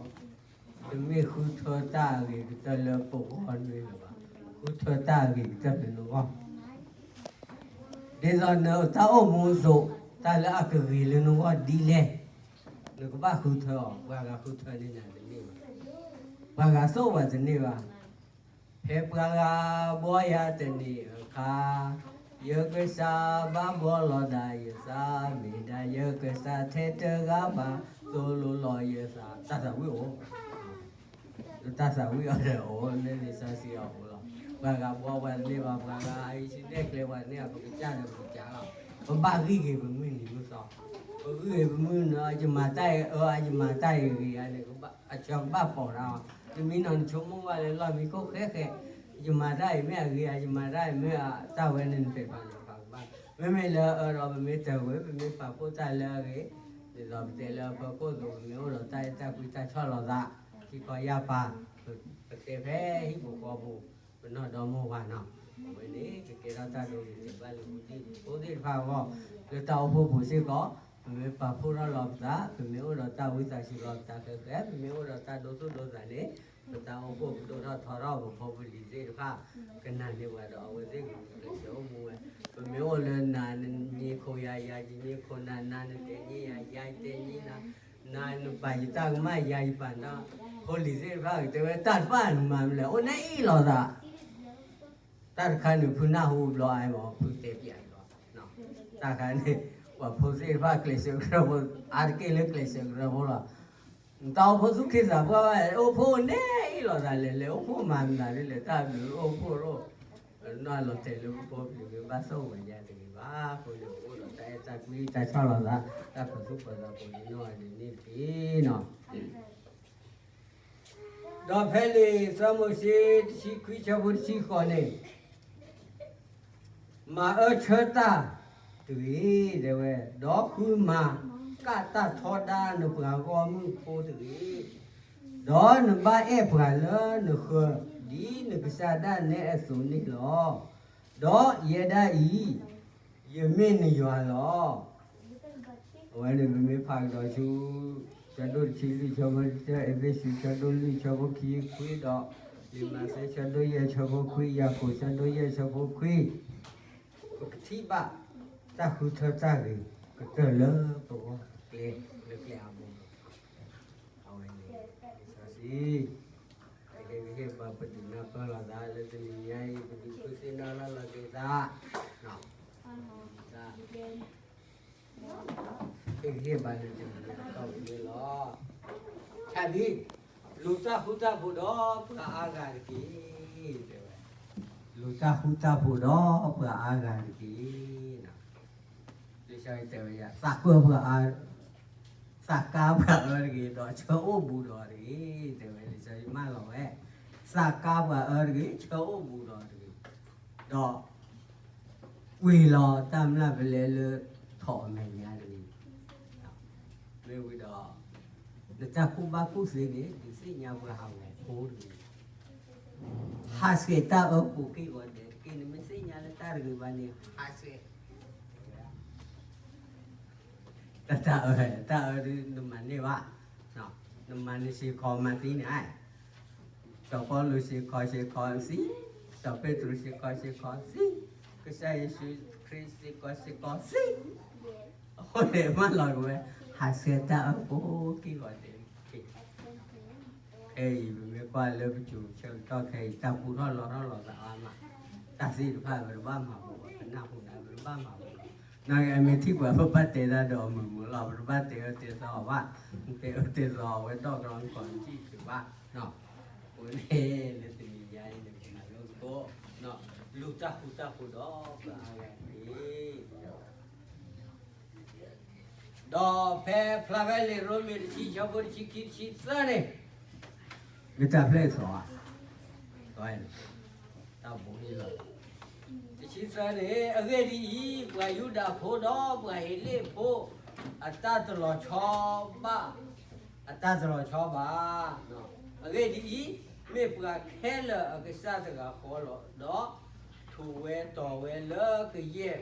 ်, တမ့ၢ်ဃုထၢတၢ်အဂ့ၤကတၢၢ်လၢပဂီၢ်န့ၣ်လၢၤဘၣ်, ဃုထၢတၢ်အဂ့ၤကတၢၢ်လၢနဂီၢ် ဒ်သိးနတၢ်အိၣ်မူအသိး, တၢ်လၢအကဂ့ၤလၢနဂီၢ်ဒ်လဲၣ်, နကဘၣ်ဃုထၢအီၤ, ပှၤဂၤဃုထၢန့ၢ်နၤတန့ၢ်ဘၣ်, ပှၤဂၤသိၣ်ပှၤတန့ၢ်ဘၣ်. ဖဲပှၤဂၤဘှီယၤတန့ၢ်အခါ, ယကစၢ်ဘၣ်ဘှီလီၤဒၣ်ယသး, မ့ၢ်ဒၣ်ယကစၢ်ထဲတဂၤဘၣ်, သိၣ်လိလီၤယသး, တၢ်သးဝံၣ်အိၣ် တၢ်သးဝံၣ်အီၤဒီးအိၣ်လၢလံာ်စီဆှံအပူၤလီၤ. ပှၤဂၤဘှီပှၤတန့ၢ်ဘၣ်, ပှၤဂၤအံၤဆူၣ်နဲၣ်ကျဲပှၤန့ၣ် ပကစၢ်ဒီးပကစၢ်လီၤ. ပဘၣ်ဂံၢ်ဂ့ၤပမုၢ်နံၤမုၢ်သီ, ပဂံၢ်ဂ့ၤပမုၢ်နံၤ, ယမၤတၢ်အံၤအၢ, ယမၤတၢ်အံၤဂ့ၤဧါန့ၣ်, အဆၢကဘၣ်ပိာ်ဒၣ်အီၤ. တမံၤနီၤနဆိကမိၣ်ဘၣ်လၢလီၢ်မံခိၣ်ဃဲဃဲ, ယမၤတၢ်အံၤမ့ၢ်အဂ့ၤဧါ, ယမၤတၢ်အံၤမ့ၢ်အတၢ်ဝဲန့ၣ် နပဲာ်ဖးန့ၣ်ဖးကဘၣ်. မ့မ့ၢ်လၢအအၢဒီး ပမ့ၢ်တၢ်ဝဲ ပမ့ၢ်ပာ်ဖှိၣ်တၢ်လၢအဂ့ၤ, ဒ်သိးပတဲလၢအဖီခိၣ်အသိး ပမ့ၢ်အိၣ်ဒီးတၢ်အဲၣ်တၢ်ကွံတၢ်ဆီၣ်လီၤသး, ခံခီယၢ်ပၤ, ပတဲဖဲဟံၣ်ဖိဃီဖိ, ပနီၢ်ဒီမိၢ်ဝၤနီၤ, အဝဲန့ၣ် ကကဲထီၣ်တၢ်ဒိဂ့ၤတဲာ်ဘၣ်လၢဖိသ့ၣ်တဖၣ်အဂီၢ်, လၢတၢ်အိၣ်ဖှိၣ်ပူၤစ့ၢ်ကီး, ပမ့ၢ်ပာ်ဖှိၣ်ထီၣ်လီၤပသး, ပမ့ၢ်အိၣ်ဒီးတၢ်ဝံသးစူၤလီၤပသးဃဲဃဲ, ပမ့ၢ်အိၣ်ဒီးတၢ်ဒိသူၣ်ဒိသးန့ၣ်, ပတၢ်အိၣ်ဖှိၣ်ပဒိၣ်ထီၣ်ထီထီၣ် ပဖိပလံၤသ့ၣ်တဖၣ်, ကနၣ်န့ၢ်ပှၤဒီးအဝဲသ့ၣ်ဂ့ၤကျဲးစၢးအိၣ်မူဝဲ, ပမ့ၢ်အိၣ်လၢနၤနညံခိၣ်ယၤ, ယၤယညံခိၣ်နၤ, နၤနတဲညံယၤ, ယၤယတဲညံနၤ, နၤနပာ်ယတၢ်ကမၣ်, ယၤယပာ်နတၢ်, ဖိလံၤသ့ၣ်တဖၣ်ဂ့ၤတဲဝဲ တၢ်တဖၣ်နမၤမနုၤလဲၣ်, အိၣ်န့ၣ်အ့ၣ်လိာ်သး တၢ်တခါန့ၣ် ဖုနၢ်ဟူဘျီအါမး ဖုတဲပျးအံၤလီၤ. တၢ်တခါန့ၣ် ပှၤဖိသ့ၣ်တဖၣ်ကျဲးစၢးကရၢဖိ, အါတက့ၢ်လၢကျဲးစၢးကရၢဖိလီၤ. နတၢ်အိၣ်ဖှိၣ်သူၣ်က့သးပှၢ်ဘၣ်, အိၣ်ဖှိၣ်န့ၣ်အ့ၣ်လိာ်သးလဲၣ်, လဲၤအိၣ်ဖှိၣ်မၤမနုၤလဲၣ်, တၢ်ဘျုးအိၣ်ဖှိၣ်ရိၣ်, နီၢ်လီၤတဲာ်လၢပဖိပလံၤမ့ၢ်ဘၣ်သိၣ်ဝဲယၤတဂ့ၤဘၣ်. အဃိန့ၣ် ပအိၣ်ဒီးတၢ်အဲၣ်တၢ်ကွံ တၢ်ဆီၣ်လီၤသး တၢ်ပာ်သူၣ်ပာ်သး ကိးနီၢ်ဂၤဒဲးန့ၣ်တက့ၢ်နီၤ. ဒီးဖဲလံာ်စီၤမိၤၡ့ တဆံခွံ ဆၢဖိတဆံဃိးန့ၣ်, မၤအၢဆၢတၢ်တဂ့ၤ တဲဝဲ, ဒီးဃုမၤကၣ်တၢ်ထီဒါနပှၤဂီၢ်မုၢ်ဖိတဂ့ၤ, ဒီးနဘၣ်အဲၣ်ပှၤလၢနဃၢၤ ဒ်နကစၢ်ဒၣ်နဲအသိးန့ၣ်လီၤ. ဒီးယဲဒၣ်အံၤ ယမ့ၢ်နယွၤလီၤ. အဝဲန့ၣ် ပမ့ၢ်ဖးကဒီးဆူ ဆၢဒိၣ်တဆံလွံၢ် ဆၢဖိတဆံ အ့းဖ့းစူး ဆၢဒိၣ်လွံၢ် ဆၢဖိခံခွံဒီး လံာ်မးသဲ ဆၢဒိၣ်ယဲၢ် ဆၢဖိခွံ, ယၤကိာ် ဆၢဒိၣ်ယဲၢ် ဆၢဖိခွံ, ပကထံၣ်ဘၣ် တၢ်ဃုထၢတၢ်ဂ့ၤ ကတၢၢ်လၢပဂီၢ်ကျဲ လၢကျဲအါဘိ အဝဲန့ၣ် လံာ်စီဆှံ ကဟ့ၣ်ဂံၢ်ဟ့ၣ်ဘါပဒုးနၢ်ပၢၢ်လိာ်သးလၢတနံၤညါအံၤ ပဒုးဖုသ့ၣ်နီၣ်လၢလီၤက့ၤသး သး ဟ့ၣ်ဂံၢ်ဟ့ၣ်ဘါလၢတနံၤညါအံၤလီၤ. တၢ်ဒ် လူၤတၢ်ဃူတၢ်ဖိးဒီးပှၤအါဂၤတက့ၢ် တဲဝဲ, လူၤတၢ်ဃူတၢ်ဖိးဒီးပှၤအါဂၤတက့ၢ်. လံာ်စီဆှံတဲဝဲယၤ သးကွၢ်ပှၤအါ သးကါပှၤအၢတဂ့ၤ ဒီးဆၢအိၣ်ဘူးဒီးအီၤတဂ့ၤ တဲဝဲ လံာ်စီဆှံမၢလီၤဝဲ, သးကါပှၤအၢတဂ့ၤ ဆၢအိၣ်ဘူးဒီးအီၤတဂ့ၤ, ဒီး ကွံာ်လီၤတၢ်မျၢ်ပလဲလၢထိးအမဲာ်ညါတဂ့ၤ. မ့ၢ်ဝံၤဒီး နတၢ်ကူၣ်ဘၣ်ကူၣ်သ့န့ၣ် ဒုးသ့ၣ်ညါပှၤဟးဂီၤဖိတဂ့ၤ. ဟးဆှဲးတၢ်အၢပူၤက့ၢ်ဂီၤဒဲးတက့ၢ်. နမ့ၢ်သ့ၣ်ညါလၢတၢ်တဂ့ၤဘၣ်န့ၣ် ဟးဆှဲး တၢ်အၢ, တၢ်အၢဒုး နမၤန့ၢ်ဘၣ်, နမၤန့ၢ်စ့ၢ်ကီးမၤသံန့ၣ်, စီၤပီလူးစ့ၢ်ကီးစ့ၢ်ကီးသံ, စီၤပ့းတရူးစ့ၢ်ကီးစ့ၢ်ကီးသံ, ကစၢ်ယ့ၣ်ၡူးခရံာ်စ့ၢ်ကီးစ့ၢ်ကီးသံ, အဃိန့ၣ်မၢလီၤက့ၤဝဲ, ဟးဆှဲးတၢ်အၢပူၤက့ၢ်ဂီၤဒဲးတက့ၢ်. ခဲအံၤ ပမ့ၢ်ကွၢ်လၢပစိၤဆၢကတီၢ်ခဲအံၤ တၢ်ပူထီၣ်လီၤထီၣ်လိာ်သးအါမး, တၢ်သ့ၣ်တဖၣ်ပတဘၣ်မၤဘူးဘၣ်, ပနၢ်ဟူနၤပတဘၣ်မၤဘူးဘၣ်, နာ်က့အမ့ၢ်ထံၣ်ပှၤပဘၣ်တဲတၢ်ဒီးအမုာ်မုာ်လီၤ, ပတဘၣ်တဲအၢတဲသီအီၤဘၣ်, တဲအၢတဲသီအီၤဝဲဒီကီၢ်လီၤ နကီၢ်နထံၣ်တဘၣ်, အဃိန့ၣ်လၢတနံၤညါအံၤန့ၣ် ပမၤလိသကိး လူၤတၢ်ဃူတၢ်ဖိးဒီးပှၤအါဂၤတက့ၢ်. ဒီးဖဲဖျါဖဲလံာ်ရိမ့ၤတဆံ ဆၢဖိတဆံခံ တဆံသၢန့ၣ်, မ့ၢ်တၢ်ဖျဲၣ်သီဧါ, တၢ်ဘိးန့ၣ်လီၤ. တဆံသၢန့ၣ်, အဂ့ၢ်ဒ်အံၤ, ပှၤယူဒၤဖိဒီးပှၤဟ့းလ့ၣ်ဖိ အတၢ်တလီၤဆီဘၣ်, အတၢ်တလီၤဆီဘၣ်. အဂ့ၢ်ဒ်အံၤ, မ့ၢ်ပှၤခဲလၢာ်အကစၢ်တဂၤဃီလီၤ, ဒီးထိးဝဲတီၤဝဲလၢကယဲၢ်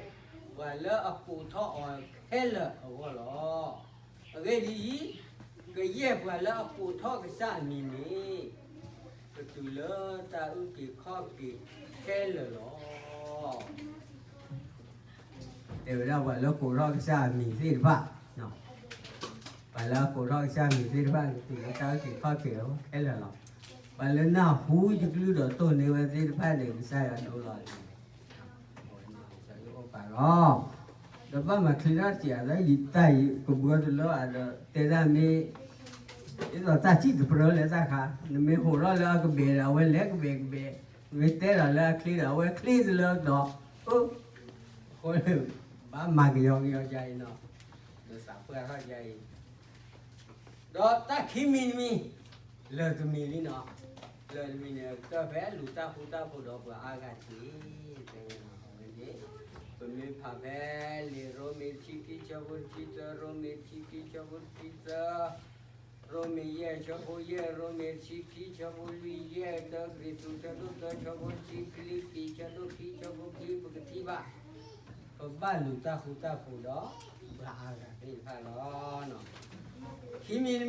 ပှၤလၢအကိးထီၣ်အီၤခဲလၢာ်အဂီၢ်လီၤ. အဂ့ၢ်ဒ်အံၤ, ကယဲၢ်ပှၤလၢအကိးထီၣ်ကစၢ်အမံၤန့ၣ်, ကတုၤလၢတၢ်အုၣ်က့ၤခီၣ်က့ၤခဲလၢာ်လီၤ. တဲဝဲဒၣ်ပှၤလၢကိးထီၣ်ကစၢ်အမံၤသ့ၣ်တဖၣ်, ပှၤလၢအကိးထီၣ်ကစၢ်အမံၤသ့ၣ်တဖၣ်န့ၣ် တုၤလၢတၢ်အုၣ်က့ၤခီၣ်က့ၤအဂီၢ်ခဲလၢာ်လီၤ. ပှၤလၢနၢ်ဟူယကလုၢ်ဒီးတိၢ်န့ၢ်ဝဲသ့ၣ်တဖၣ်န့ၣ် ကစၢ်ယွၤဒိလီၤန့ၣ် အိၣ်ပာ်လီၤ. ဒီးဘၣ်မၤချ့ထီၣ်တစဲးအသး ယတၢ်အံၤကဘှီတလၢအဒီး တဲဒၣ်မ့ၢ် ဒ်သိးတၢ်စံၣ်တပြၢလၢတၢ်ခါ, နမ့ၢ်ဟိးထီၣ်လၢအကဘဲးဒီး အဝဲလဲၤကဘဲးကဘဲး, နမ့ၢ်တဲဒီးလၢအချ့ဒီး အဝဲချ့တလၢဒီး, အဃိ ဘၣ်မၤကယီကယီဒ်အံၤနီၤ, ဒီးသးပှၢ်ထီၣ်ဒ်အံၤ ဒီးတၢ်ခံမံၤတမံၤ, လၢာ်တမံၤလံနီၤ, လၢာ်တမံၤန့ၣ် ကတၢၢ်ဖဲလူၤတၢ်ဃူတၢ်ဖိးဒီးပှၤအါဂၤတက့ၢ်, တဲဝဲနီၤ, အဝဲန့ၣ် ပမ့ၢ်ဖးဖဲလံာ်ရိမ့ၤတဆံခံ ဆၢဖိတဆံသၢ, ရိမ့ၤတဆံခံ ဆၢဖိတဆံသၢ, ရိမ့ၤယဲၢ် ဆၢဖိယဲၢ်, ရိမ့ၤတဆံခံ ဆၢဖိလွံၢ်ယဲၢ်, တၢကရံၣ်သူး ဆၢဒိၣ်သၢ ဆၢဖိတဆံ, ဖံလံးပံး ဆၢဒိၣ်ခံ ဆၢဖိခံ, ပကထံၣ်ဘၣ် ပဘၣ်လူၤတၢ်ဃူတၢ်ဖိးဒီး ပှၤအါဂၤသ့ၣ်တဖၣ်လီၤ. ခံမံၤတမံၤ, တၢ်အိၣ်ဖှိၣ်အိၣ်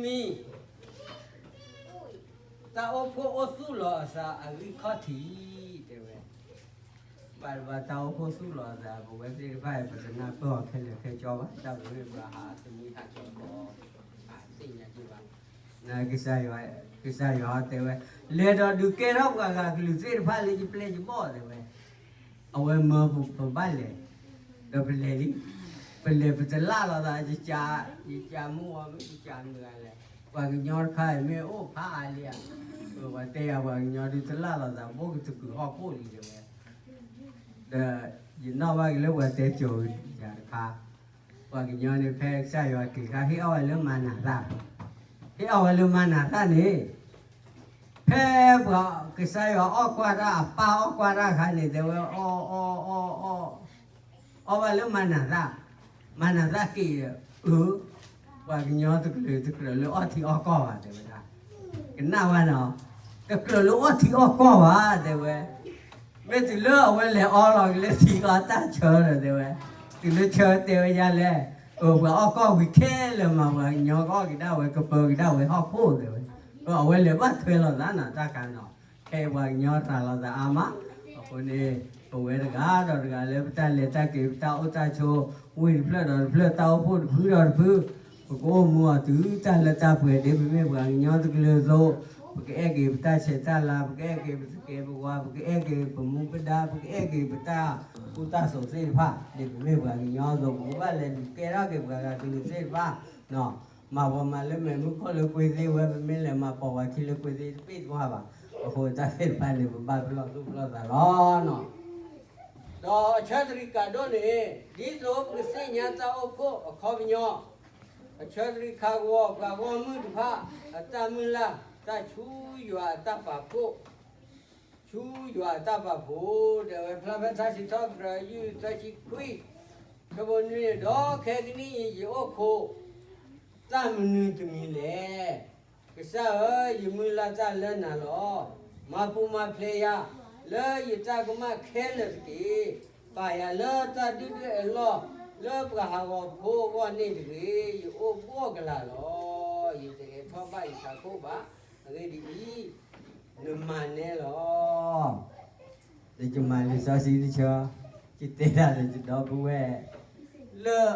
သူၣ်လီၤအသးအဂံၢ်ခီၣ်ထံး, တဲဝဲ, ဘၣ်တဘၣ်တၢ်အိၣ်ဖှိၣ်သူၣ်လီၤအသး ပဝဲသ့ၣ်တဖၣ်အံၤ ပတနၢ်ပၢၢ်အီၤခဲလၢာ်ခဲဆ့ဘၣ်, တၢ်ပမ့ၢ်ပှၤဟးသမံဟးကၠီကီး သ့ၣ်ညါက့ၤဘၣ်. ကစၢ်ယွၤ, ကစၢ်ယွၤတဲဝဲ, လဲၤဒီးဒုးကဲထီၣ်ပှၤဂၤကလုာ်သ့ၣ်တဖၣ်လၢယပျဲၢ်ယဘီၣ်တဲဝဲ, အဝဲမၢပဘၣ်လဲၤ, ဒီးပလဲၤလံ, ပလဲၤပတလၢ်လီၤသး, ယကးမုၢ်ဝါမ့ၢ် ယကးမုၢ်ဂၤလဲၣ်, ပှၤကညီတခါအံၤမ့ၢ်အိၣ်ဖးအါလံဧါ, ပှၤတဲယၤပှၤကညီဒုးတလၢ်လီၤသး ဘိၣ်ကတကုာ်ဟီၣ်ခိၣ်လံတဲဝဲ, ဒီး ယနီၣ်ဘၣ်က့ၤလၢပှၤတဲစိၤယၤတခါ, ပှၤကညီန့ၣ် ဖဲကစၢ်ယွၤက့ၤခါ ဟ့ၣ်အီၣ်ဝဲလၢမၤနၤသၣ်, ဟ့ၣ်အီၣ်ဝဲလၢမၤနၤသၣ်န့ၣ်, ဖဲပှၤကစၢ်ယွၤအီၣ်ကွၢ်တၢ် အပၢ်အီၣ်ကွၢ်တၢ်အခါန့ၣ် တဲဝဲ အီၣ်အီၣ်အီၣ်အီၣ် အီၣ်ဘၣ်လၢမၤနၤသၣ်, မၤနၤသၣ်က့ၤဒီး အၢ, ပှၤကညီတကလုာ်တကြၢးလၢအီၣ်ထံအီၣ်ကီၢ်ဘၣ် တဲဝဲဒၣ်, ကနၣ်ဝဲနီၤ, တကြၢးလၢအီၣ်ထံအီၣ်ကီၢ်ဘၣ် တဲဝဲ, မ့ၢ်တုၤလၢအဝဲလဲၤအီလီၤက့ၤလၢထံကီၢ်တၢ်ဆၢဒီး တဲဝဲ, တုၤလၢဆၢတဲဝဲဒ်လဲၣ်, အၢ ပှၤအီၣ်ကီၢ်ဝံၤခဲလၢာ်မး ပှၤကညီကအီၣ်က့ၤဒၣ်ဝဲ ကပၢက့ၤဒၣ်ဝဲဟီၣ်ခိၣ် တဲဝဲ, အဝဲလဲၤဘၣ်ထွဲလိာ်သးနီၤ တၢ်ခါနီၤ, ခဲအံၤပှၤကညီတၢ်လိာ်သးအါမး, အဃိန့ၣ် ပဝဲတဂၤဒီးတဂၤလၢပတၢ်လဲၤတၢ်က့ၤ ပတၢ်အိၣ်တၢ်ဆိး ဝ့ၢ်တဖျၢၣ်ဒီးတဖျၢၣ် တၢ်အိၣ်ဖှိၣ်တဖုဒီးတဖု, ပကအိၣ်မူအီၤတုၤတၢ်လၢတၢ်ပှဲၤ ဒ်ပမ့ၢ်ပှၤကညီတကလုာ်အသိး, ပကအဲၣ်က့ၤပတၢ်ဆဲးတၢ်လၤ, ပကအဲၣ်က့ၤပသကဲးပဝါ, ပကအဲၣ်က့ၤပမူပဒါ, ပကအဲၣ်က့ၤပတၢ်ကူတၢ်သိးသ့ၣ်တဖၣ် ဒ်ပမ့ၢ်ပှၤကညီအသိး, ပကဘၣ်လဲၤဒုးကဲထီၣ်က့ၤပှၤဂၤကလုာ်သ့ၣ်တဖၣ် မၤပှၤမၤလၢမဲာ်မုၢ်ခိၣ်လၢကွ့သ့ဝဲ, ပမ့ၢ်လဲၤမၤပိာ်ပှၤခံလၢကွ့သ့တဘ့ၣ်တဖၣ်ဘၣ်. အဃိတၢ်သ့ၣ်တဖၣ်န့ၣ် ပဘၣ်ပလီၢ်သူၣ်ပလီၢ်သးလီၤ. ဒီးအဆၢသရံးကးဒိၣ်န့ၣ် ဒ်သိးပကသ့ၣ်ညါတၢ်အိၣ်ဖှိၣ်အခီပညီ, အဆၢသရံးခးကဝီၤပှၤဂီၢ်မုၢ်တဖၣ် အတၢ်မုၢ်လၢ် တၢ်ဆူယွၤအတၢ်ပာ်ဖှိၣ် ဆူယွၤအတၢ်ပာ်ဖှိၣ် တဲဝဲ ဖျါဖဲထါစံးထီၣ်ပတြၢၤ ယုၢ်သၢဆံခွံ ဆၢဖိနွံန့ၣ်, ဒီးခဲကနံၣ်အံၤ ယအိၣ်ခိး တၢ်မနုၤတမံၤလဲၣ်. ကစၢ်ဧၢ, ယမုၢ်လၢ်တၢ်လၢနၤလီၤ. မၤပူၤမၤဖျဲးယၤ လၢယတၢ်ကမၣ်ခဲလၢာ်တက့ၢ်. ပာ်ယၤလၢတၢ်ဒုၣ်ဒွဲၣ်အလီၢ် လၢပှၤဟးဂီၤဖိအဂီၢ်န့ၣ်တဂ့ၤ. ယအိၣ်ဘှီၣ်ကလာ်လီၤ. ယတအဲၣ်ထီၣ်ဘၣ်ယထးခိၣ်ဘၣ်. အဂ့ၢ်ဒ်အံၤ, နမၤနဲလီၤ. ဒီးယမၤလံာ်စီဆှံတဆၢ, ယတဲဒၣ်ဒီးယဒီပုၢ်ဝဲၢ် လၢ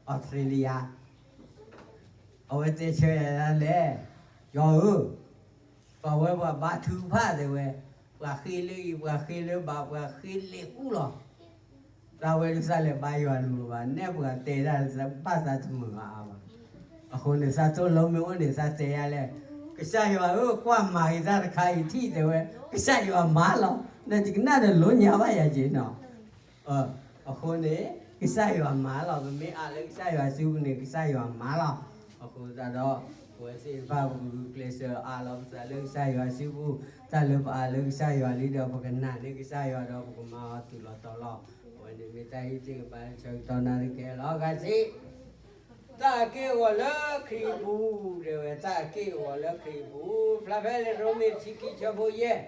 အီးစထြ့လယါ, အဝဲတဲဆၢယၤဒ်လဲၣ်, ယွၤဧၢ, ပှၤဝဲပှၤဘါထုကဖၣ်တဲဝဲ, ပှၤဃ့လၢအံၤ ပှၤဃ့လၢဘၣ် ပှၤဃ့လဲၤကူၣ်လီၤ. သးဝဲဒၣ်သးလဲၤဘါယွၤတမုာ်ဘၣ်, နဲၣ်ပှၤတဲဒၣ် ဘၣ်သးတမုာ်ဘၣ်အါဘၣ်. အဃိန့ၣ် သးတိၢ်လီမ့ၢ်အိၣ်န့ၣ် သးတဲယၤလဲၣ်, ကစၢ်ယွၤဧၢ, ကွၢ်မၤက့ၤတၢ်တခါအံၤထံၣ်တဲဝဲ, ကစၢ်ယွၤမၤလီၤ. နတကနၣ်ဒီးလိညါဘၣ်ယၤက့ၤနီၤ. အဃိန့ၣ် ကစၢ်ယွၤမၤလီၤ. ပမ့ၢ်အးလၢကစၢ်ယွၤစုပူၤန့ၣ် ကစၢ်ယွၤမၤလီၤ. အဃိသတးဒီး ပဝဲသ့ၣ်တဖၣ် ပကဂုာ်ကျဲးစၢးအးလီၤပသးလၢကစၢ်ယွၤစုပူၤ, တၢ်လၢပအးလၢကစၢ်ယွၤလံဒီး ပကနာ်န့ၢ်ကစၢ်ယွၤဒီး ပကမၤအီၤတုၤလီၤတီၤလီၤ. အဝဲန့ၣ်မ့ၢ်တၢ်ဟ့ၣ်တ့ၢ်ကပၤလၢဆၢကတီၢ်နၣ်ရံၣ်ကဟဲလီၤဂၤဆံ တၢ်အက့ၢ်အဂီၤလၢခရံာ်အပူၤ, တဲဝဲ တၢ်အက့ၢ်အဂီၤလၢခရံာ်အပူၤ, ဖျါဖဲလံာ်ရိမ့ၤတဆံခံဆၢဖိယဲၢ်,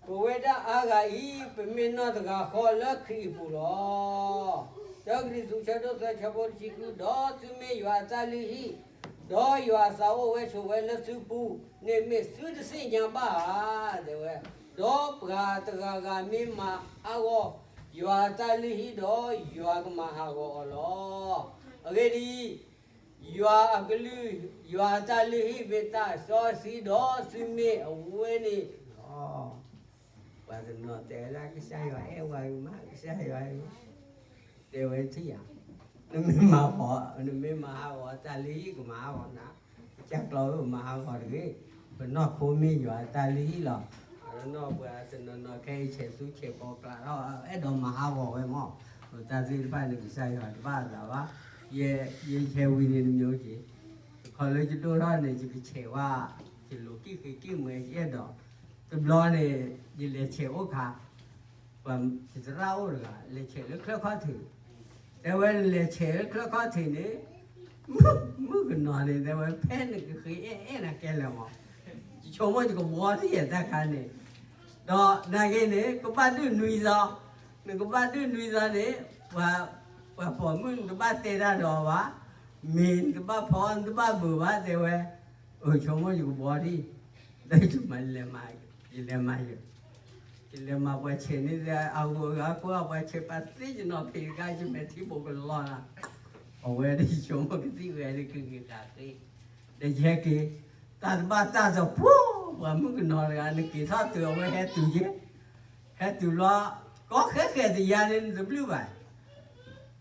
ပဝဲဒၣ်အါဂၤအံၤ ပမ့ၢ်နီၢ်တဂၤဃီလၢခရံာ်အပူၤလီၤ. တၢကရံၣ်သူးဆၢဒိၣ်သၢဆၢဖိတဆံဃု, ဒီးသုမ့ၢ်ယွၤအတၢ်လုၢ်ဟံၣ်, ဒီးယွၤအသးအိၣ်ဝဲဆိးဝဲလၢသုပူၤန့ၣ်မ့ၢ်သုတသ့ၣ်ညါဘၣ်ဧါ, တဲဝဲ, ဒီးပှၤတဂၤဂၤမ့ၢ်မၤဟးဂီၤ ယွၤအတၢ်လုၢ်ဟံၣ်ဒီး ယွၤကမၤဟးဂီၤအီၤလီၤ. အဂ့ၢ်ဒ်အံၤ, ယွၤအကလုၢ်, ယွၤအတၢ်လုၢ်ဟံၣ်မ့ၢ်တၢ်စီဆှံဒီးသုမ့ၢ်အဝဲန့ၣ်လီၤ. ပှၤတနီၤတဲဝဲဒၣ် ကစၢ်ယွၤအဲၣ်ဝဲမး, ကစၢ်ယွၤအဲၣ်ဝဲ, တဲဝဲထံၣ်ဧါ, နမ့ၢ်မၤဟးဂီၤ, နမ့ၢ်မၤဟးဂီၤတၢ်လုၢ်ဟံၣ် ကမၤဟးဂီၤနၤ, ကစၢ်ကျီဧၢ မၤဟးဂီၤတဂ့ၤ, ပနီၢ်ခိမ့ၢ်ယွၤအတၢ်လုၢ်ဟံၣ်လီၤ. ပနီၢ်ပှၤတနီၤနီၤခဲအံၤ ဆဲးသူဆဲးဘီကျးထီၣ် အဲၣ်ဒိးမၤဟးဂီၤဝဲမး, တၢ်သ့ၣ်တဖၣ်န့ၣ် ကစၢ်ယွၤတဘၣ်အသးဘၣ်. ယ, ယဆဲးဝံၤန့ၣ်တမံၤက့ၤ, တခီလၢယဒိၣ်ထီၣ်န့ၣ် ယကဆဲးဝဲ, ယလိၤကံၣ်ဃ့ကံၣ်မွဲယအဲၣ်ဒိး, တဘျီန့ၣ် ယလဲၤဆဲးအိၣ်ခါ ပှၤသရၣ်အိၣ်တဂၤ လဲၤဆဲးလၢချၢၣ်ခီၣ်ထံး, တဲဝဲလဲၤဆဲးလၢချၢၣ်ခီၣ်ထံးန့ၣ်, မုၣ်ကနီၤန့ၣ် တဲဝဲဖဲနကဃ့အဲၣ်အဲၣ်နၤကဲလဲၣ်မး, ယဆိကမိၣ်ယကဘှီထံၣ်ယဲၢ်တၢ်ခါန့ၣ်, ဒီးနာ်က့န့ၣ် ကဘၣ်ဒုးနွံသီ, နကဘၣ်ဒုးနွံသီန့ၣ်, ပှၤပိာ်မုၣ်နတဘၣ်တဲတၢ်ဒီးအီၤဘၣ်, မ့ၤနတဘၣ်ဖီနတဘၣ်ဘုးဘၣ် တဲဝဲ, အဆိကမိၣ်ယကဘှီထံၣ်, ဒီးယမၤလဲၤမၤ, ယလဲၤမၤယ ယလဲၤမၤပှၤဆဲးန့ၣ် အဂီၤဂၤကွၢ် ပှၤဆဲးပာ်သ့ၣ်ယနီၤဖံးတခါ ယမဲာ်ထံဘိးကလီၤလၢ်, အဝဲဒၣ်ယဆိကမိၣ်ကသံၣ်ဝဲဒၣ်ကဂ့ၤဃာ်ဃ့, ဒီးယဟဲက့ၤ, တၢ်တဘၣ်တၢ်ဒီးပှၤ, ပှၤမုၣ်ကနီၤတဂၤ နက့ၤထီၣ်တုၤအဝဲဟဲတုၤယဲ, ဟဲတုၤလီၤ, ကီဃဲဃဲတယါန့ၣ် နတဘျုးဘၣ်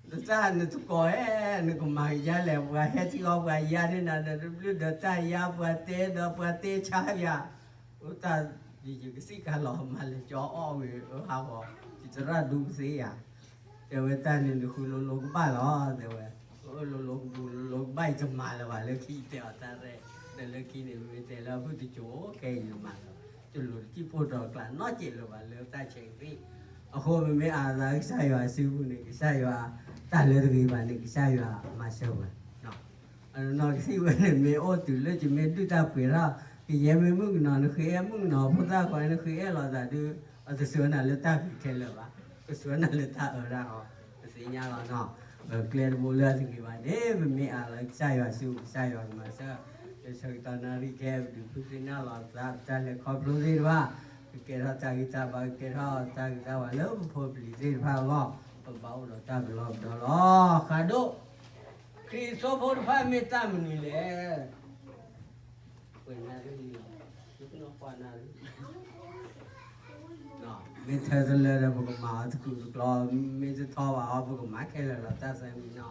နတၢ်နတကိးဧဲ, နကမၤကယါလဲၣ်, ပှၤဟဲထံၣ်အီၤ ပှၤယါန့ၢ်နၤဒီးတဘျုးဒီးတၢ်ယါ, ပှၤတဲဒီးပှၤတဲဆါယၤ, အိၣ်တၢ်, ယကသံၣ်ကါလီၤ မၤလဲၤကၠီအီၣ်ဝံၤအဟးဂီၤ, ယသရၣ်ဒူကသ့ယၤ, တဲဝဲတၢ်န့ၣ်နဃုလိၤလိၤကဘၣ်လီၤ တဲဝဲ, အၢ လိၤလိၤကပူၤလိၤလိၤကဘၣ် ယတမၤလၢၤဘၣ်လၢခံ ယတဲအီၤတၢ်ရဲၣ်, ဒီးလၢခံန့ၣ် မ့ၢ်တဲလၢအဖုၣ်တစိၤ ခဲအံၤယမၤလၢၤ, ယလိၤတစံၣ်ဖိဒီးကျးနီတစဲးလၢၤဘၣ်လၢတၢ်ဆဲးကသံၣ်, အဃိပမ့ၢ်အးလီၤသးကစၢ်ယွၤစုပူၤန့ၣ် ကစၢ်ယွၤ တၢ်လၢတဂ့ၤဘၣ်န့ၣ် ကစၢ်ယွၤမၤစၢၤပှၤ အနီၢ်ကသံၣ်ဝဲန့ၣ် မ့ၢ်အိၣ်တုၤလၢယမ့ၢ်ဒုၣ်တၢ်ပှ့ၤထီၣ်, ကယဲၢ်မ့ၢ်မုၣ်ကနီၤ နဃ့အဲၣ်မုၣ်ကနီၤ ဖိသၣ်ခွါနဃ့အဲၣ်လီၤသးဒုး, အတဆှၢနၤလၢတၢ်ဂ့ၤခဲလၢာ်ဘၣ်, ကဆှၢနၤလၢတၢ်အၢတၢ်အီ, ပသ့ၣ်ညါလီၤနီၤ, ကျဲတဘိလၢအတဂ့ၤဘၣ်န့ၣ် ပမ့ၢ်အးလီၤကစၢ်ယွၤစု ကစၢ်ယွၤကမၤစၢၤ, လၢဆၢကတီၢ်နၣ်ရံၣ်ခဲ ပဒုးဖုသ့ၣ်နၢ်လီၤသး ပတၢ်လဲၤခီဖျိသ့ၣ်တဖၣ်, ကကဲထီၣ်တၢ်ဂံၢ်တၢ်ဘါ ကကဲထီၣ်တၢ်ဂံၢ်တၢ်ဘါလၢပဖိပလံၤသ့ၣ်တဖၣ်အဂီၢ်, ပဘၣ်အိၣ်ဒီးတၢ်ပလီၢ်ပဒီလီၤ. ဃးဒိၣ် ခရံာ်အစိဖိတဖၣ်မ့ၢ်တၢ်မနုၤလဲၣ်. ပှဲၤနၣ်ရံၣ်လံလီၤ, ပနၢ်ပှၢ်နၣ်ရံၣ်, မ့ၢ်ထၢတလၢဒီး ပကမၤအီၤတကူာ်တကျီ, မ့ၢ်တထီဘၣ်အီၤ ပကမၤခဲလၢာ်လီၤ တၢ်သၢမံၤနီၤ.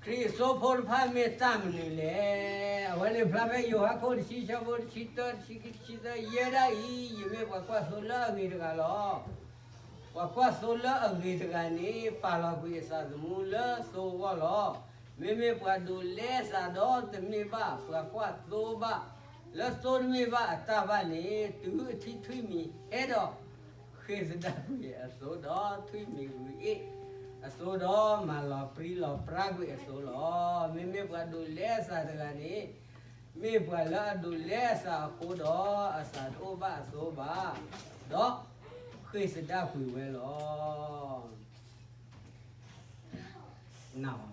ခရံာ်အစိဖိတဖၣ်မ့ၢ်တၢ်မနုၤလဲၣ်. အဝဲန့ၣ်ဖျါဖဲယိၤဟၣ်ခိၣ်တဆံ ဆၢဖိတဆံတၢ တဆံခံ တဆံသၢ, ယဲဒၣ်အံၤ ယမ့ၢ်ပှၤကွၢ်သိလၢအဂ့ၤတဂၤလီၤ. ပှၤကွၢ်သိလၢအဂ့ၤတဂၤန့ၣ် ပာ်လီၤကွံာ်အသးသမူလၢသိအဂီၢ်လီၤ. မ့မ့ၢ်ပှၤဒိးလဲအသးဒီးတမ့ၢ်ဘၣ် ပှၤကွၢ်သိဘၣ် လၢသိတမ့ၢ်ဘၣ်အတၢ်ဘၣ်န့ၣ် တုၤအထံၣ်ထွံၣ်မံၤဟဲဒီး ဃ့ၢ်သဒၣ်ကွံာ်အသိဒီး ထွံၣ်မံၤဂုၤအ့ၣ်အသိဒီး မၤလီၤပြံလီၤပြါကွံာ်အသိလီၤ. မ့မ့ၢ်ပှၤဒိးလဲအသးတဂၤန့ၣ် မ့ၢ်ပှၤလၢအဒိးလဲအသးအဃိဒီး အသးတအိၣ်ဘၣ်အသိဘၣ်, ဒီးဃ့ၢ်သဒၣ်ကွံာ်ဝဲလီၤ. နၢ်ဟူ,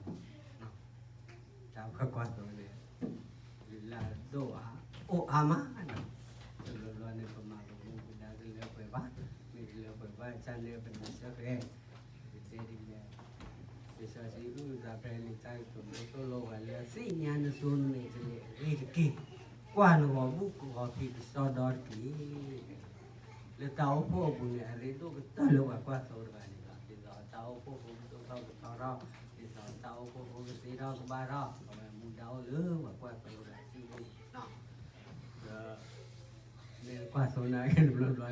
တၢ်ပကွၢ်သိန့ၣ် လုၢ်လၢ်ဒိၣ်အါ အိၣ်အါမး, တဘျီဘျီန့ၣ် ပမၤပမူပဒါတလၢပှဲၤဘၣ်, မ့ၢ်တလၢပှဲၤဘၣ် ကစၢ်န့ၣ်ပနၢ်စၢ်ဃဲ, ပတဲဒ်လဲၣ်, လံာ်စီဆှံအုၣ်သးဖဲန့ၣ် တၢ်ကတိၤမ့ၢ်သိၣ်လိပှၤလၢ သ့ၣ်ညါနသိနမဲာ်တလ့ၢ်အဂ့ၢ်တက့ၢ်, ကွၢ်နဂီၤဘူၣ်ကဂီၤဖံးကစီဒီတက့ၢ်. လၢတၢ်အိၣ်ဖှိၣ်အပူၤန့ၣ် အရ့ဒိၣ်ကတၢၢ်လၢပှၤကွၢ်သိတဂၤန့ၣ်လီၤ. ဒ်သိးတၢ်အိၣ်ဖှိၣ်ဖိကဒိၣ်ထီၣ်ကထီထီၣ်, ဒ်သိးတၢ်အိၣ်ဖှိၣ်ဖိကသ့ထီၣ်ကဘၣ်ထီၣ်, အဝဲမူဒါအိၣ်လၢပှၤကွၢ်သိတဂၤစုပူၤလီၤ. ဒီး မ့ၢ်ကွၢ်သိနာ်က့ တဘျီဘျီ ပထံၣ်မ့ၢ်ဂ့ၤ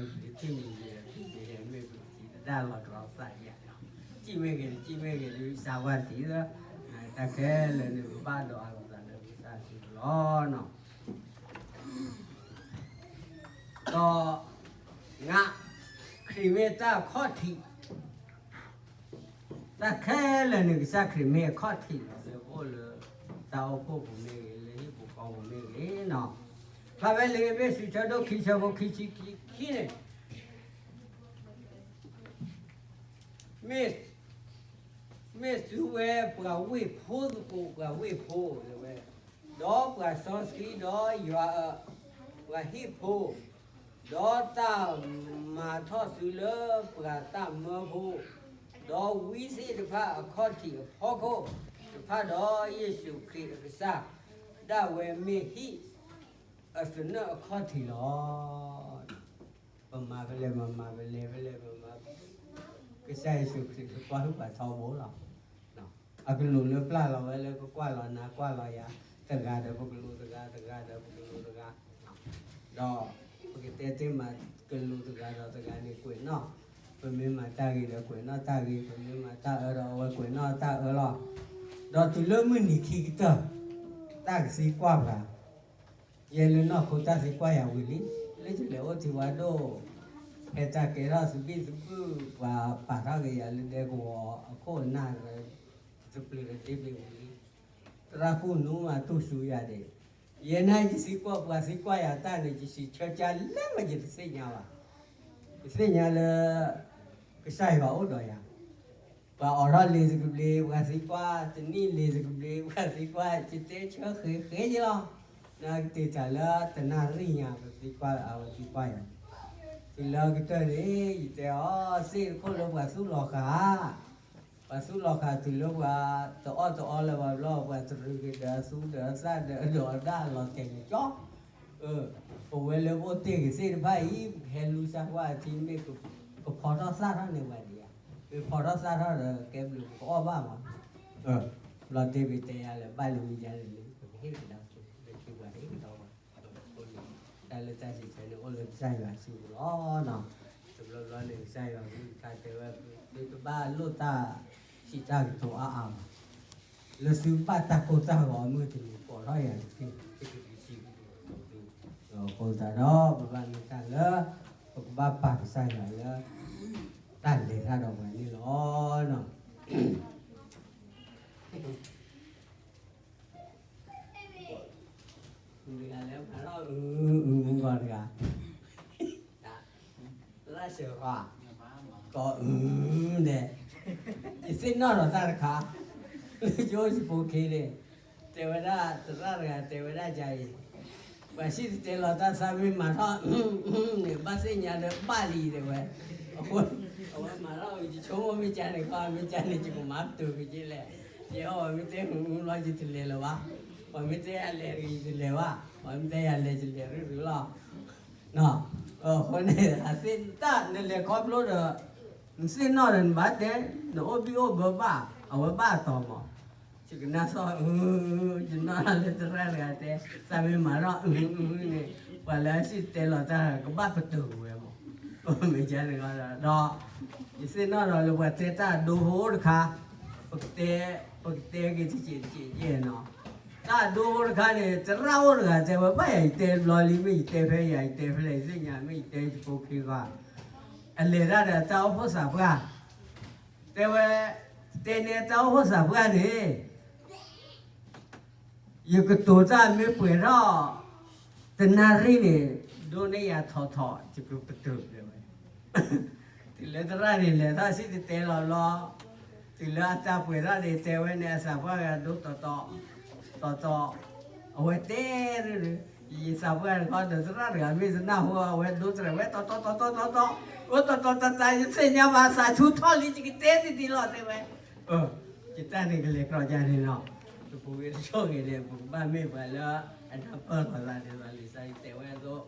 မ့ၢ်ပထံၣ်တဒၣ်လီၤကဒီးသးယၤလီၤ. စံၣ်မ့ၢ်ဂ့ၤ စံၣ်မ့ၢ်ဂ့ၤ ဒုးစၢ်ဝါတထံၣ်လၢ တၢ်ခဲလၢာ်န့ၣ် ပဘၣ်ဒိးအးလီၤသးလၢကစၢ်စုပူၤလီၤနီၤ. ဒီး ငါး, ခရံာ်မ့ၢ်တၢ်အခီၣ်ထံး, တၢ်ခဲလၢာ်န့ၣ် ကစၢ်ခရံာ်မ့ၢ်အခီၣ်ထံးလီၤ လၢပအိၣ်လၢ တၢ်အိၣ်ဖှိၣ်ပူၤမ့ၢ်ဂ့ၤ လၢဟံၣ်ပူၤဃီပူၤမ့ၢ်ဂ့ၤနီၤ. ဖျါဖဲလံာ်အ့းဖ့းစူး ဆၢဒိၣ်ခံ ဆၢဖိခံဆံခံန့ၣ် မ့ၢ် မ့ၢ်သုဝဲပှၤဝ့ၢ်ဖိသကိး ပှၤဝ့ၢ်ဖိလၢဝဲ, ဒီးပှၤစီဆှံ ဒီးယွၤအ ပှၤဟံၣ်ဖိ, ဒီးတၢ်မၤထီၣ်သုလၢပှၤတၢ်မၢဖိ, ဒီးဝံသ့ၣ်တဖၣ်အခီၣ်ထံးအဖီခိၣ်တဖၣ်ဒီး ယ့ၣ်ၡူးခရံာ်အကစၢ်ဒၣ်ဝဲမ့ၢ်ဟံၣ်အသနၢၣ်အခီၣ်ထံးလီၤ. ပမၤဖဲလဲၣ်မၤ မၤဖဲလဲၣ်ဖဲလဲၣ်မၤမၤ, ကစၢ်ယ့ၣ်ၡူးခရံာ်ကကွၢ်ဟုၣ်ပှၤထီဘိလီၤ. အကလူးလၢပျၢ်လီၤဝဲလၢကကွၢ်လီၤနၤကွၢ်လီၤယၤ, တဂၤဒီးပကလူးတဂၤ, တဂၤဒီးပကလူးတဂၤ, ဒီးပကတဲတ့ၢ်မး ကလူးတဂၤဒီးတဂၤန့ၣ်ကွဲးနီၣ်, ပမ့ၢ်မၤတၢ်ဂ့ၤဒီးကွဲးနီၣ်တၢ်ဂ့ၤ, ပမ့ၢ်မၤတၢ်အၢဒီးအဝဲကွဲးနီၣ်တၢ်အၢလီၤ. ဒီးတုၤလၢမုၢ်နံၤခံကတၢၢ်, တၢ်ကသံကွၢ်ပှၤ ယဲလၢနီၢ်ခိတၢ်သံကွၢ်ယၤဝံၤလံ, လၢယလဲၤအိၣ်ထံဝါဒိၣ်, ဖဲတၢ်ကဲထီၣ်သဘံၣ်သဘုၣ် ပှၤပာ်ထီၣ်က့ၤယၤလၢဒဲကဝီၤအခိၣ်အနၢ်, တပျုၤတဒ့ပျုၤဝံၤလံ, သရၣ်ကူၣ်နူမးတူၢ်စူၤယၤဒဲး, ယဲန့ၣ်ယသံကွၢ်ပှၤသံကွၢ်ယၤတၢ်န့ၣ် ယစံးဆၢကၠၢလဲၤမးယတသ့ၣ်ညါဘၣ်, ယသ့ၣ်ညါလၢ ကစၢ်ယွၤအိၣ်ဒီးယၤ ပှၤအိးထီၣ်လံာ်တကဘျံး ပှၤသံကွၢ်, တနံၣ်လံာ်တကဘျံး ပှၤသံကွၢ်, ယတဲဆၢဃ့ဃ့ယလီၤ. နကတ့ၢ်တၢ်လၢတနၣ်ရံၣ်ညါ ပသံကွၢ်အဝဲသံကွၢ်ယၤ, တုၤလၢကတၢၢ်န့ၣ် ယတဲအီၤ သ့ၣ်တခိၣ်လၢပှၤသူၣ်လီၤဃာ်, ပှၤသူၣ်လီၤဃာ်တုၤလၢပှၤတအီၣ်တအီလၢၤဘၣ်ဘျီ ပှၤတရံးက့ၤဒီးအသူဒီးအသၣ်ဒီးအဒိးအဒၣ်လီၤတဲာ်န့ၣ်ကၠီ ပဝဲလၢပအိၣ်တ့ၢ်ဂ့ၤသ့ၣ်တဖၣ်အံၤ ပကဟဲလူစၢ်ကွၢ်အထံမ့ၢ်ကဖီထီၣ်သၣ်ထီၣ်န့ၢ်ပှၤဒံးဧါ, မ့ၢ်ဖီထီၣ်သၣ်ထီၣ်ဒီးကဲဘျုးပကအီၣ်ဘၣ်မး, ဘျီတ့ၢ်ပတဲယၤလၢၤ ဘၣ်လၢမံၤယါလၢၤလံ ပကဟ့ၣ်ကဒါလၢခံပှၤဟ့ၣ်ကဒီးပှၤ, တၢ်လၢတၢ်စံးဆၢန့ၣ်အိၣ်လၢကစၢ်ယွၤစုပူၤလီၤနီၤ. ဘျီဘျီန့ၣ် ကစၢ်ယွၤကလုၢ်ကထါတဲဝဲ, သုတဘၣ်လိၣ်တၢ်စံးတၢ်ကတိၤအါအါဘၣ်, လၢသုဘၣ်တၢ်ကိၢ်တၢ်ဂီၤမုၢ်တနံၤ ကိးထီၣ်ယၤတက့ၢ်, သုကကစံးကတိၤသု, အဃိသတးဒီး ပဘၣ်မ့ၢ်တၢ်လၢ ပကဘၣ်ပာ်ကစၢ်ယွၤလၢ တၢ်လဲၤတၢ်ဒီးပှၤန့ၣ်လီၤ. မ့ၢ်လၢမၤထီၣ်အုအုမူဂီၤတဂၤ, သရၣ်စၢၤဃီ, ကိးအုဒဲး, ယသ့ၣ်နီၣ်ဒီးတၢ်တခါ, ယအိၣ်ယဖိခံန့ၣ်, တဲဝဲဒၣ် သရၣ်တဂၤတဲဝဲဒၣ်ယၤအံၤ, ပှၤစံၣ်တဲၤတဲလီၤတၢ်သးမ့ၢ်မၤထီၣ်အုန့ၣ် ဘၣ်သ့ၣ်ညါဒီးဘၣ်လံတဲဝဲ, အဃိ အဝဲမၤထီၣ်အု ယဆိကမိၣ်မ့ၢ်ကန့ၣ်ခီ မ့ၢ်ကန့ၣ်ယကမၤပတုာ်က့ၤလံ, ယဲအီၤပှၤမ့ၢ်တဲအုလီၤယတလဲၤလၢၤဘၣ်, ပှၤမ့ၢ်တဲယၤလဲၤတဂ့ၤယတလဲၤဘၣ်, ပှၤမ့ၢ်တဲယၤလဲၤယလဲၤရုၢ်ရုၢ်လီၤ. အဃိန့ၣ် အသ့ၣ်တၢ်နလဲၤခီဖျိဒီး, နသ့ၣ်နီၣ်ဒီးနဘၣ်တဲ, နအိၣ်ဘံၣ်အိၣ်ဘၢဘၣ် အဝဲဘၣ်အတီၤမး, ယကနၣ်သီၣ်အု, ယနီၣ်လၢသရၣ်တဂၤတဲ, သးမ့ၢ်မၤထီၣ်အုအုန့ၣ်, ပှၤလၢအစံၣ်တဲၤတဲလီၤတၢ်ကဘၣ်ပတုာ်ဝဲမး, မ့ၢ်ကန့ၣ်ဒီး, ယသ့ၣ်နီၣ်ဒီးလၢပှၤတဲတၢ်အဒိဖိတခါ, ပကတဲ, ပကတဲက့ၤတစဲးတစဲးကဲနီၤ, တၢ်အဒိဖိတခါန့ၣ် သရၣ်အိၣ်တဂၤတဲဝဲ ဘၣ်ယၤယတဲဘျီလံ မ့ၢ်ယတဲဖဲယၤ ယတဲဖဲလဲၣ် ယသ့ၣ်ညါ မ့ၢ်ယတဲယဖိခံဂၤ, အလဲၤတၢ်ဒီးတၢ်အိၣ်ဖှိၣ်သးပှၢ်, တဲဝဲ, တဲန့ၢ်တၢ်အိၣ်ဖှိၣ်သးပှၢ်န့ၣ် ယကတိၤတၢ်မ့ၢ်ပှဲၤထီၣ် တနၣ်ရံၣ်န့ၣ်, ဒိးန့ၢ်ယၤထီၣ်ထီၣ် ယကပတုာ်တဲဝဲ, တုၤလၢသရၣ်န့ၣ် လဲၤထီၣ်စံၣ်တဲၤတဲလီၤဘျီ, တုၤလၢအတၢ်ပှဲၤထီၣ်န့ၣ် တဲဝဲန့ၣ် အသးပှၢ်ဂၤဒိတီတီ, တီတီ, အဝဲတဲ, ယသးပှၢ်တခီဒီးသရၣ်တဂၤမ့ၢ်တနၢ်ဟူ အဝဲဒိတရဲၣ်ဝဲတီတီတီတီတီ, အိၣ်တီတီတီတီ ယသ့ၣ်ညါဘၣ်သးဆူထီၣ်လံ ယကတဲတံၢ်တံၢ်လီၤတဲဝဲ, ယတၢ်န့ၣ်ကလဲၤကြီကန့ၣ်လီၤ, တပူၤဂ့ၤတဆိၣ်ဂ့ၤန့ၣ် ပကဘၣ်မ့ၢ်ပှၤလၢအတၢ်ပၢၢ်လီၤသးန့ၣ် လီၤလံာ်စီဆှံတဲဝဲအသိး,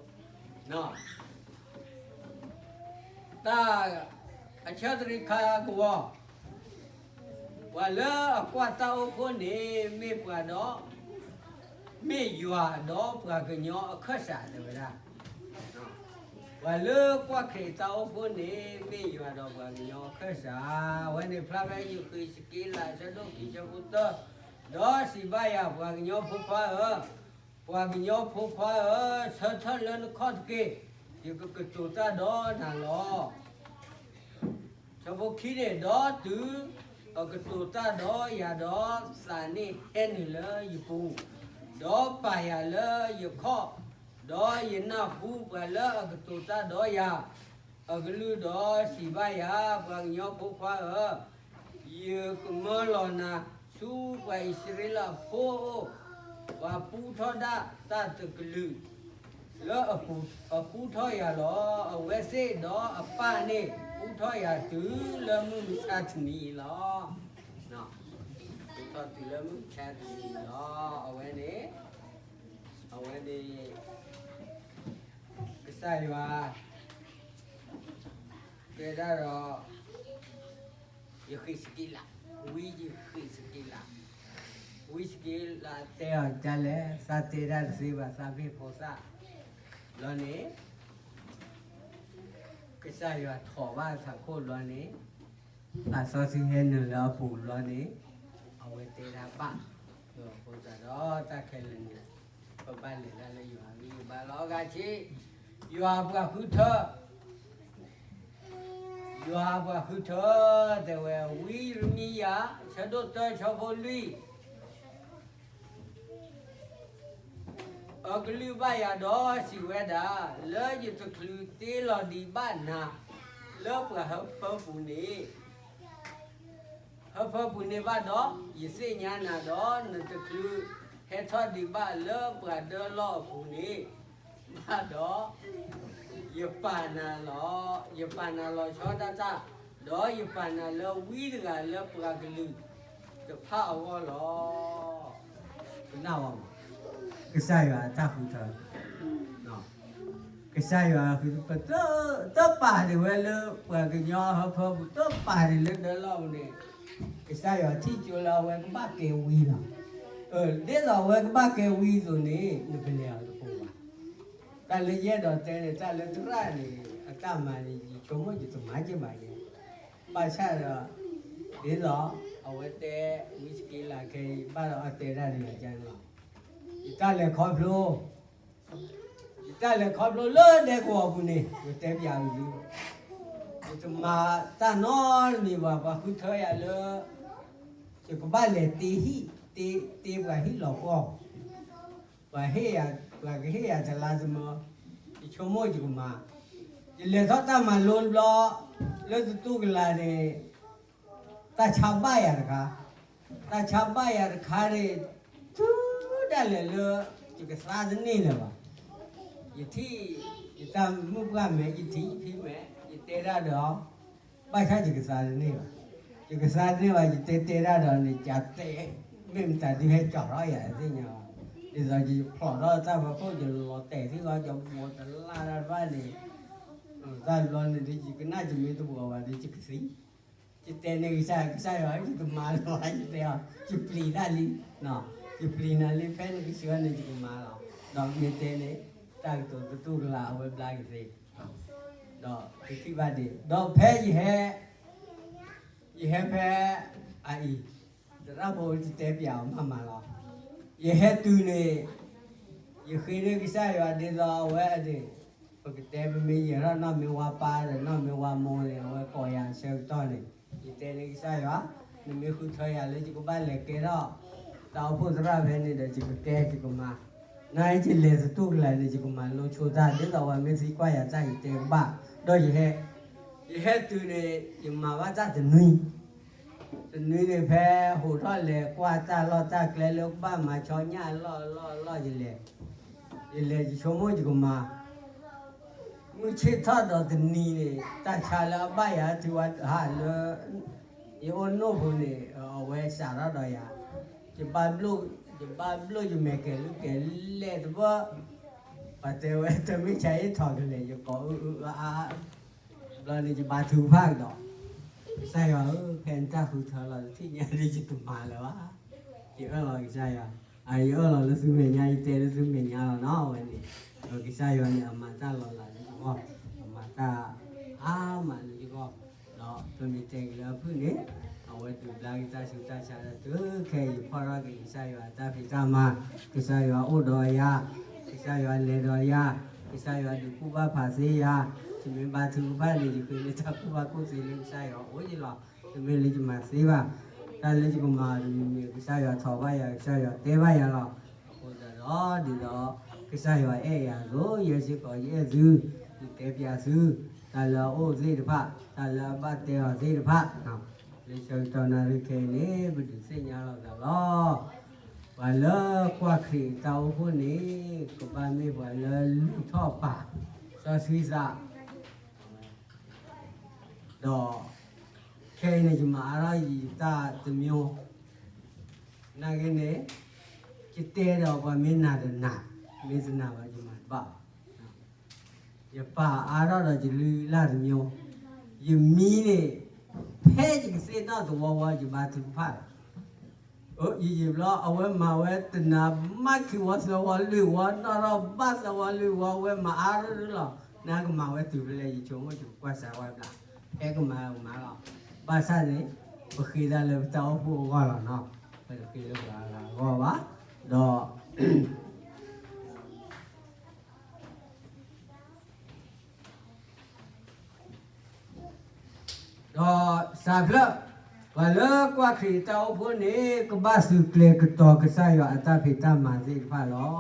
တၢ်အဆၢတရံးခါကဝီၤ, ပှၤလၢအကွၢ်တၢ်အိၣ်ဖှိၣ်န့ၣ် မ့ၢ်ပှၤဒီး, မ့ၢ်ယွၤဒီးပှၤကညီအခၢၣ်စးတဲဝဲဒၣ်, ပှၤလၢကွၢ်ခရံာ်တၢ်အိၣ်ဖှိၣ်န့ၣ် မ့ၢ်ယွၤဒီးပှၤကညီအခၢၣ်စး, အဝဲန့ၣ်ဖျါဖဲယဃ့းစက့လး အဆၢဒိၣ်ခံ ဆၢဖိတၢ, ဒီးစံးဘၣ်ယၤ ပှၤကညီဖိခွါဧၢ, ပှၤကညီဖိခွါဧၢ, ဆၢထၢၣ်လၢနခီၣ်တက့ၢ်, ယကကတိၤတၢ်ဒီးနၤလီၤ. ဆၢဖိခံန့ၣ်, ဒီးတုၤအကတိၤတၢ်ဒီးယၤဒီး, သးန့ၣ်ဟဲနုာ်လၢယပူၤ, ဒီးပာ်ယၤလၢယခီၣ်, ဒီးယနၢ်ဟူပှၤလၢအကတိၤတၢ်ဒီးယၤ အကလုၢ်ဒီးစံးဘၣ်ယၤ, ပှၤကညီဖိခွါဧၢ, ယကမၢလီၤနၤဆူပှၤအံၣ်စရ့လးဖိအအိၣ်, ပှၤပူထီၣ်ဒၣ်တၢ်တကလုာ် လၢအပူထီၣ်ယၤလီၤ. အဝဲသ့ၣ်ဒီးအပၢ်န့ၣ် ပူထီၣ်ယၤတုၤလၢမုၢ်မဆါတနံၤအံၤလီၤ. ပူထီၣ်တုၤလၢမုၢ်မဆါတနံၤအံၤလီၤ. အဝဲန့ၣ်, အဝဲန့ၣ် ကစၢ်ယွၤ တဲဒၣ်ဒီး ယဃ့းစက့လး, ဝံယဃ့းစက့လး, ဝံစက့လးတဲအီၤဒ်လဲၣ်, သးတဲဒၣ်တသ့ဘၣ်, သးမ့ၢ်ဖိသၣ်, ဘျီန့ၣ် ကစၢ်ယွၤထိးဘၣ်အထးခိၣ်ဘျီန့ၣ်, သးစီဆှံဟဲနုာ်လၢအပူၤဘျီန့ၣ်, အဝဲတဲဒၣ်ဘၣ်, အဃိသတးဒီးတၢ်ခဲလၢာ်န့ၣ်, ပဘၣ်လဲၤတၢ်လၢယွၤအဂံၢ်အဘါလီၤ. အဂၤဆံ, ယွၤပှၤဃုထၢ ယွၤပှၤဃုထၢ, တဲဝဲ, ဝံယံးရမံယၤ ဆၢဒိၣ်တၢ ဆၢဖိလွံၢ်, အကလုၢ်ဘၣ်ယၤဒီးစံးဝဲဒၣ်, လၢယတချုးတ့လီၤဒံးဘၣ်နၤ လၢပှၤဟၢဖၢပူၤန့ၣ်, ဟၢဖၢပူၤန့ၣ်ဘၣ်ဒီး, ယသ့ၣ်ညါနၤဒီး, နတချုးဟဲထီၣ်ဒံးဘၣ်လၢပှၤဒၢလီၢ်အပူၤန့ၣ်ဘၣ်ဒီး, ယပာ်နၤလီၤ, ယပာ်နၤလီၤဆီဒၣ်တၢ်, ဒီးယပာ်နၤလၢဝံတဂၤလၢပှၤကလုာ်တဖၣ်အဂီၢ်လီၤ. ကနၣ်ဝဲ, ကစၢ်ယွၤအတၢ်ဃုထၢ ကစၢ်ယွၤဃု, ပတပာ်ဒံးဝဲလၢပှၤကညီဟၢဖၢပူၤ, တပာ်ဒံးလၢဒၢလီၢ်ပူၤန့ၣ်, ကစၢ်ယွၤထံၣ်ကၠိလၢအဝဲကဘၣ်ကဲဝံလီၤ. ဒ်သိးအဝဲကဘၣ်ကဲဝံအသိးန့ၣ်, နပလဲၤအီၤတပူၤဘၣ်. တၢ်လၢယအဲၣ်ဒိးတဲန့ၣ်, တၢ်လၢသရၣ်န့ၣ် တၢ်မၤန့ၣ် ယဆိကမိၣ်ယတမၤက့ၤဘၣ်ယဲ, ဘၣ်ဆၣ်ဒီး ဒ်သိး အဝဲတဲ ဝံစက့လးခဲအံၤ ဘၣ်ဒီးအီၤတဲတၢ်တဂၤန့ၣ်လီၤ. ယတၢ်လဲၤခီဖျိ ယတၢ်လဲၤခီဖျိလၢဒဲကဝီၤပူၤန့ၣ် ယတဲပၠးအီၤလံ, ယတမၤတၢ်နီတမံၤဘၣ်, ပှၤဃုထၢယၤလၢ ယကဘၣ်လဲၤတ့ဟံၣ်, တ့ပှၤဟံၣ်လီၤပှီၢ်, ပှၤဟ့ၣ်ယၤ, ပှၤကဟ့ၣ်ယၤတလါတမၢ, ယဆိကမိၣ်ယကမၤ, ယလဲၤထီၣ်တၢ်မၤလိတဘျီ လၢတတူၢ်ကလာ်န့ၣ် တၢ်ဆါဘၣ်ယၤတခါ, တၢ်ဆါဘၣ်ယၤတခါန့ၣ် တုၤဒၣ်လဲာ်လၢ ယကသါတန့ၢ်လၢၤဘၣ်. ယထံၣ် ယတၢ်မုၣ်ပှၢ်မဲာ် ယထံၣ်ယဖံမဲာ် ယတဲဒၣ်ဒီး ဘၣ်ဆၣ်ယကသါတန့ၢ်ဘၣ်, ယကသါတန့ၢ်ဘၣ်, ယတဲတဲဒၣ်ဒီးန့ၣ် ကတဲ မ့ၢ်မတၤဒုးဟဲကၠီၣ်ထီၣ်ယၤသ့ၣ်ညါဘၣ်, ဒ်သိးယဖျိးထီၣ်တၢ်ဖီခိၣ် ယလီၤတဲာ်သ့ၣ်ဂီၤ ယမိၢ်တလါတၢ်တဖၣ်န့ၣ်, တၢ်တဘျီန့ၣ်ဒီး ယကနၣ်ယမ့ၢ်တဘှီးဘၣ်ဒီး ယကသံ ယတဲန့ၣ်ကစၢ်, ကစၢ်ယွၤ ယတမၤလၢၤဘၣ်, ယတဲအီၤ ယပျံၤတၢ်လံ, ယပျံၤနၤလံ ဖဲနကစၢ်န့ၣ် ယကမၤလီၤ. ဒီးမ့ၢ်တဲန့ၣ် တၢ်ကတိၤတတူၢ်ကလာ်အဝဲဘျါက့ၤသ့, ဒီးယထံၣ်ဘၣ်ဒ်, ဒီးဖဲယဟဲ, ယဟဲဖဲအအံၤ သရၣ်ဖိယတဲပၠးအီၤမးမးလီၤ. ယဟဲတုၤန့ၣ် ယဃ့န့ၢ်ကစၢ်ယွၤဒ်သိးအဝဲန့ၣ်, ပကတဲ ပမ့ၢ်ယဲၤထီၣ်နီၢ်မ့ၢ်ဝါပၢ်ဒီးနီၢ်မ့ၢ်ဝါမိၢ်န့ၣ် အဝဲကိးယၤဆၢကတီၢ်န့ၣ်, ယတဲန့ၢ်ကစၢ်ယွၤ, နမ့ၢ်ဃုထၢယၤလၢယကဘၣ်လဲၤကဲထီၣ် တၢ်အိၣ်ဖှိၣ်သရၣ်ဖဲန့ၣ်ဒီး ယကကဲ ယကမၤ, နယလဲၤတတူၢ်ကလာ်န့ၣ် ယကမၤလိဆိတၢ် ဒ်သိးပှၤမ့ၢ်သံကွၢ်ယၤတၢ် ယတဲကဘၣ်, ဒီးယဟဲ, ယဟဲတုၤန့ၣ် ယမၤဘၣ်တၢ်တနွံ တနွံန့ၣ် ဖဲဟိးထီၣ်လဲၤကွၢ်တၢ်လီၢ်တၢ်ကျဲလၢကဘၣ်မၤဆီညၣ်အလီၢ်အလီၢ်အလီၢ် ယလဲၤ, ယလဲၤယဆိကမိၣ်ယကမၤ, မုၢ်ဆ့ၣ်ထီၣ်ဒီးတနံၤန့ၣ် တၢ်ဆါလၢအဘၣ်ယၤထံဝါဟးလၢ ယအိၣ်နိၣ်ဖိန့ၣ် အဝဲစးထီၣ်ဒီးယၤ, ယဘၣ်ဘျိၣ်, ယဘၣ်ဘျိၣ်ယမဲာ်ကဲၤလုၢ်ကဲၤလဲၢ်တဘၣ်, ပှၤတဲဝဲတမ့ၢ်ဆါအ့ၣ်ထီၣ်ကလဲာ် ယကိးအအၢအါ ဘျီန့ၣ်ယဘါထုကဖၣ်ကဒီး, ကစၢ်ယွၤဧၢ, ဖဲနတၢ်ဃုထၢလီၤတထံၣ်ညါဒီး ယတမၤလၢၤဘၣ်, ယအၢၣ်လီၤကစၢ်ယွၤ, ယအၢၣ်လီၤလၢသုမဲာ်ညါ ယတဲလၢသုမဲာ်ညါလီၤနီၤ အဝဲန့ၣ်, ဒီးကစၢ်ယွၤန့ၣ် အမၤတၢ်လီၤလးလၢယဂီၢ်, အမၤတၢ်အါမးလၢယဂီၢ်, ဒီးပမ့ၢ်တဲက့ၤလၢအဖုၣ်န့ၣ်, အဝဲဒုးဘျါက့ၤတၢ်ဆူးတၢ်ဆါဒီး တုၤခဲအံၤယဖီၣ်ထီၣ်က့ၤကစၢ်ယွၤအတၢ်ဖံးတၢ်မၤ, ကစၢ်ယွၤအိၣ်ဒီးယၤ, ကစၢ်ယွၤလဲၤဒီးယၤ, ကစၢ်ယွၤဒုးကူၣ်ဘၣ်ဖးသ့ယၤ, ယမ့ၢ်ဘါထုကဖၣ်န့ၣ် ယဃ့လၢတၢ်ကူၣ်ဘၣ်ကူၣ်သ့လၢကစၢ်ယွၤအိၣ်ယလီၤ, တမ့ၢ်လၢယမၤသ့ဘၣ်, တၢ်လၢယကမၤတမံၤမံၤ ကစၢ်ယွၤထိးဘၣ်ယၤ ကစၢ်ယွၤတဲဘၣ်ယၤလီၤ, အဃိသတးဒီး ဒ်သိး ကစၢ်ယွၤအဲၣ်ယၤအသိး ယဲစ့ၢ်ကီးယအဲၣ်သု, ယတဲပၠးသု, တၢ်လၢအအိၣ်သ့ၣ်တဖၣ်, တၢ်လၢအဘၣ်တဲအီၤသ့ၣ်တဖၣ်, လၢဆၢကတီၢ်နၣ်ရံၣ်ခဲအံၤန့ၣ် ပဒုးသ့ၣ်ညါလီၤသးလီၤ, ပှၤလၢကွၢ်ခရံာ်အတၢ်အိၣ်ဖှိၣ်န့ၣ် ကဘၣ်မ့ၢ်ပှၤလၢလုၢ်ထီၣ်ပာ်စီဆှံသး ဒီး ခဲအံၤန့ၣ် ယမၤအါထီၣ်ယတၢ်တမျိုး, နာ်က့န့ၣ် ယတဲဒီးပှၤမ့ၢ်နာ်တနာ်, မ့ၢ်တနာ်ဘၣ်ယမၤတဘၣ်ဘၣ်, ယပာ်အါထီၣ်ဒီးယလုၢ်လၢ်တမျိုး, ယမံန့ၣ် ဖဲယကသ့ၣ်နီၣ်သဝီဝဲ ယဘါထုကဖၣ်လီၤ ယယံာ်ဘျီ အဝဲမၤဝဲတနၤမးခံဝီသၢဝီလွံၢ်ဝီ နီၣ်ထီၣ်ဘၣ်သၢဝီလွံၢ်ဝီ အဝဲမၤအါထီၣ်လီၤ, နကမၤဝဲတုၤဖဲလဲၣ် ယဆိကမိၣ် ယကကွၢ်စးဝဲဘျး, ဟဲကမၤကမၤလီၤ, ဘၣ်ဆၣ်န့ၣ် ပဃ့ဒၣ်လၢပတၢ်အိၣ်ဖှိၣ်အဂီၢ်လီၤနီၤ, ပတဃ့လၢပှၤဂၤအဂီၢ်ဘၣ်, ဒီး ဒီးစးဖျၢၣ်, ပှၤလၢကွၢ်ခရံာ်တၢ်အိၣ်ဖှိၣ်န့ၣ် ကဘၣ်သုးကျဲၤကတီၤကစၢ်ယွၤအတၢ်ဖံးတၢ်မၤသ့ၣ်တဖၣ်လီၤ.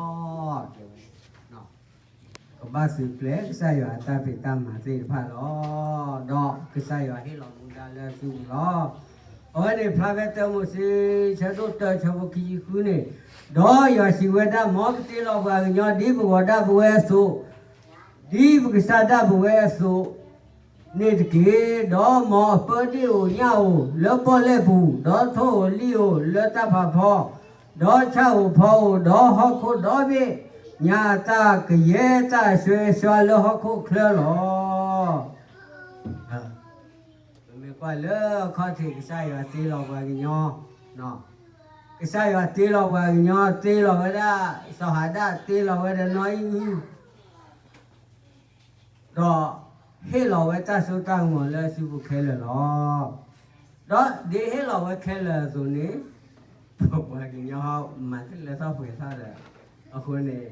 ကဘၣ်သုးကျဲၤကစၢ်ယွၤအတၢ်ဖံးတၢ်မၤသ့ၣ်တဖၣ်လီၤ. ဒီးကစၢ်ယွၤဟ့ၣ်လီၤမူဒါလၢအစုပူၤလီၤ. အဝဲန့ၣ်ဖျါဖဲတၢမိၤၡ့ ဆၢဒိၣ်တၢ ဆၢဖိခံဆံဃုန့ၣ်, ဒီးယွၤစံးဝဲဒၣ်, မ်ပတ့လီၤပှၤကညီဒ်ပဂီၤဒၣ်ပဝဲအသိး, ဒ်ပကစၢ်ဒၣ်ပဝဲအသိး န့ၣ်တက့ၢ်. ဒီးမ်အပၢဒ့ၣ်ဧိၤညၣ်ဧိၤလၢပီၣ်လဲၣ်ပူၤ, ဒီးထိၣ်ဧိၤလံၣ်ဧိၤလၢတၢ်ဖးဖီ, ဒီးဆၣ်ဧိၤဖီဧိၤ, ဒီးဟီၣ်ခိၣ်ဒီဘ့ၣ်ညါအတၢ်ကယဲၢ်တၢ်အဆှဲအဆှါလၢဟီၣ်ခိၣ်ချၢလီၤ. ပမ့ၢ်ကွၢ်လၢအခီၣ်ထံး ကစၢ်ယွၤတ့လီၤပှၤကညီ, ကစၢ်ယွၤတ့လီၤပှၤကညီ, တ့လီၤဝဲဒၣ်စီၤဟၤဒၣ်, တ့လီၤဝဲဒၣ်နီၢ်အံၣ်အုၣ်, ဒီး ဟ့ၣ်လီၤဝဲတၢ်စိတၢ်ကမီၤလၢအစုပူၤခဲလၢာ်လီၤ. ဒီးဒ်ဟ့ၣ်လီၤဝဲခဲလၢာ်အသိးန့ၣ်, ပှၤကညီမၤတလၢထီၣ်ပှဲၤထီၣ်ဒီး, အဃိန့ၣ်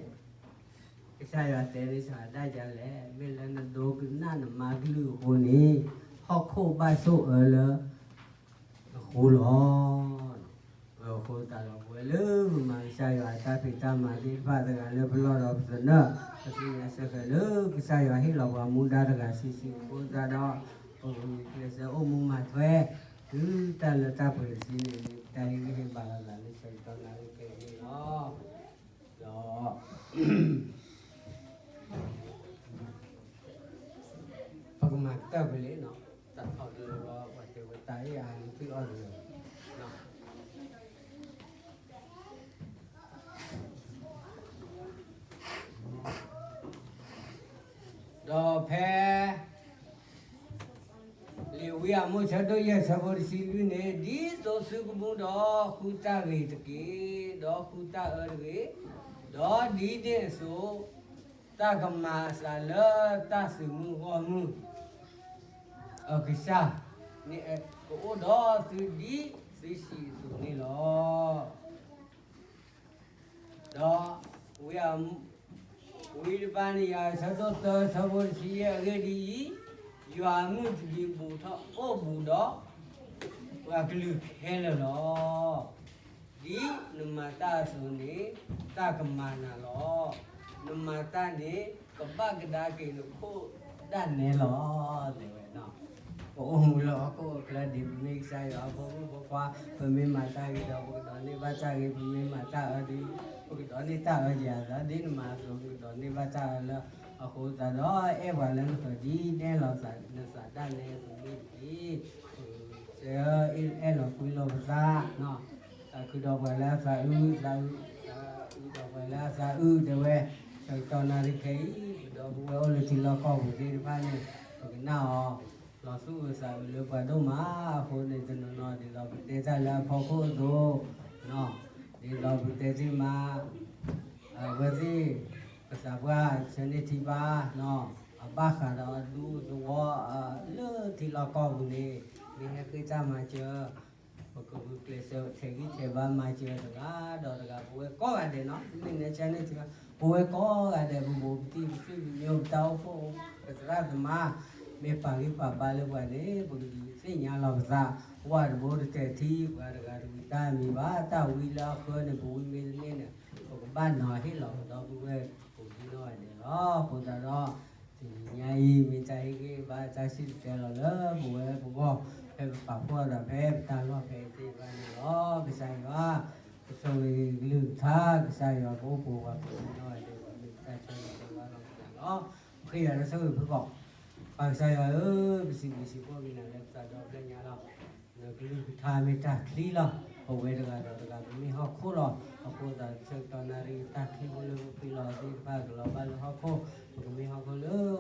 ကစၢ်ယွၤတဲန့ၣ် စၤဒၣ်ယၤလဲၣ်, မ့ၢ်လၢနဒိကနၣ်နမါကလုၢ်အဃိန့ၣ်, ဟီၣ်ခိၣ်ဘၣ်ဆိၣ်အၢလၢနဃိလီၤ. အဃိသတးဒီး ပဝဲလၢပမၤကစၢ်ယွၤအတၢ်ဖံးတၢ်မၤသ့ၣ်တဖၣ်တဂၤလၢပလီၢ်ဒီးပသနၢၣ်, ပသ့ၣ်ညါစ့ၢ်ကီးလၢကစၢ်ယွၤဟ့ၣ်လီၤပှၤမူဒါတဂၤစုာ်စုာ်အဃိသတးဒီး, ပကဂုာ်ကျဲးစၢးအိၣ်မူမၤထွဲ, တုၤတၢ်လၢတၢ်ပှဲၤတစုန့ၣ် တၢ်ဟ့ၣ်ဂံၢ်ဟ့ၣ်ဘါလိာ်သးလၢဆၢကတီၢ်နၣ်ရံၣ်ခဲအံၤန့ၣ်လီၤ. ဒီး ပကမၤကတၢၢ်ဖဲလံနီၤ, တၢ်ထီၣ်တလၢဘီ ပှၤတဲဝဲတၢ်အ့ၣ်အါန့ၣ် ဖုၣ်အီၣ်တလၢ, ဒီးဖဲ လံာ်ဝံအမိၣ်ဆၢဒိၣ်ယဲၢ်ဆၢဖိတဆံလွံၢ်န့ၣ်, ဒ်သိးသုကမူဒီးဃုတၢ်ဂ့ၤတက့ၢ်, ဒီးဃုတၢ်အၢတဂ့ၤ, ဒီးဒ်န့ၣ်အသိး တၢ်ကမၤအသးလၢတၢ်သုးမုၢ်ဂီၢ်မုၢ် အကစၢ်န့ၣ် ကအိၣ်ဒီးသုဒ်သုစံးအသိးန့ၣ်လီၤ. ဒီးဝံအ ဝံတဖၣ်န့ၣ် ယၤဆၢဒိၣ်သၢဆၢဖိတဆံယဲၢ်အဂ့ၢ်ဒ်အံၤ, ယွၤအမုၢ်တနံၤဘူးထီၣ်အိၣ်ဘူးဒီး ပှၤကလုာ်ခဲလၢာ်လီၤ. ဒ်နမၤတၢ်အသိးန့ၣ် တၢ်ကမၤနၤလီၤ. နမၤတၢ်န့ၣ် ကဘၣ်ကဒါက့ၤနခိၣ်ဒၣ်နဲလီၤ တဲဝဲ. ပအိၣ်မူလၢဟီၣ်ခိၣ်အချၢဒ်ပမ့ၢ်ကစၢ်ယွၤ အဖိမုၣ်ဖိခွါ, ပမ့ၢ်မၤတၢ်ဂ့ၤဒီး ပကဒိးန့ၢ်ဘၣ်တၢ်ဂ့ၤ, ပမ့ၢ်မၤတၢ်အၢဒီး ပကဒိးန့ၢ်တၢ်အၢယၤသး, ဒ်နမၤအသိး ပကဒိးန့ၢ်ဘၣ်တၢ်အၢလၢအဃိသတးဒီး အဲၣ်ပှၤလၢနဃၢၤဒ်နအဲၣ်လီၤနသးဒၣ်နဲအသိးန့ၣ်တက့ၢ်. အဲၣ်လီၤကွံလိာ်ပသး, သးခုဒီးပှၤလၢအသးအုး, သးအုးဒီးပှၤလၢအသးအုး တဲဝဲ. ဆၢကတီၢ်နၣ်ရံၣ်ခဲအံၤ ပဒီပုၢ်ဝဲၢ်အိၣ်လၢထံလီၢ်ကီၢ်ပူၤသ့ၣ်တဖၣ်န့ၣ် ပကနၣ်အီၤ လီၤသူၣ်အုးသးအုးလၢပှၤဒိၣ်မးအဃိန့ၣ် တနီၤနီၤ ဒ်သိးပတဲတၢ်လၢအဖီခိၣ်အသိး, ဒ်သိးပတဲသ့မး အဝဲသ့ၣ် ပသးပှၢ်ဆၢန့ၢ်ထံဘၣ်, အဘၣ်ဃးဒီးအဒူသဝီ လၢထံလီၢ်ကီၢ်ပူၤန့ၣ် မ့ၢ်ဟဲဃ့တၢ်မၤစၢၤ, ပကဂုာ်ကျဲးစၢးထဲးဂံၢ်ထဲးဘါမၤစၢၤတဂၤဒီးတဂၤ ပဝဲကိးဂၤဒဲးနီၤ, မ့ၢ်နဲဆၢန့ၢ်ထံဘၣ်, ပဝဲကိးဂၤဒဲး ပဘူးပတံၢ် ပသွံၣ်ပညိၣ် ပတၢ်အိၣ်ဖှိၣ် ပသရၣ်သမါ မ့ၢ်ပာ်ဂံၢ်ပာ်ဘါလၢပှၤန့ၣ် ပကဒုးသ့ၣ်ညါလီၤပသး, ဝၣ်တဘိတတဲာ်ထံ ပှၤတဂၤတဝံၤတၢ်မံၤဘၣ်, တၢ်ဝံလၢအဃၢန့ၣ် ပဝံမ့ၢ်တန့ၢ်န့ၣ် ပကဘၣ်နီၤဟ့ၣ်လီၤပဒီပုၢ်ဝဲၢ်ကိးဒံနီၢ်ဂၤဒဲးလီၤ. အဃိသတးဒီး တနံၤညါအံၤ မ့ၢ်တၢ်ဟ့ၣ်ဂံၢ်ဟ့ၣ်ဘါတၢ်စံၣ်တဲၤတဲလီၤလၢပဝဲပဂီၢ် ဖဲပပာ်ဖှိၣ်အသးဖဲပတၢ်လီၢ်ဖဲအံၤသ့ၣ်တဖၣ်န့ၣ်လီၤ. ကစၢ်ယွၤ ကဆိၣ်ဂ့ၤကလုၢ်ကထါ, ကစၢ်ယွၤကအိၣ်ပိာ်ပှၤကိးဒံနီၢ်ဂၤဒဲး ပမ့ၢ်ပတၢ်ဆၢဂ့ၤဆၢဝါလီၤကစၢ်လီၤ. ပဃ့ယွၤလၢဆိၣ်ဂ့ၤဖုၣ်ကိာ်, ပၢ်ကစၢ်ယွၤဧၢ, ပစံးဘျုးစံးဖှိၣ်က့ၤနၤလၢပသးဒီဖျၢၣ်ညါလီၤ. နကလုၢ်ကထါမ့ၢ်တၢ်ချံလီၤ. ပဝဲတဂၤဒီးတဂၤ ပမ့ၢ်ဟီၣ်ခိၣ်လီၤ. အဃိသတး ဆၢကတီၢ်နၣ်ရံၣ်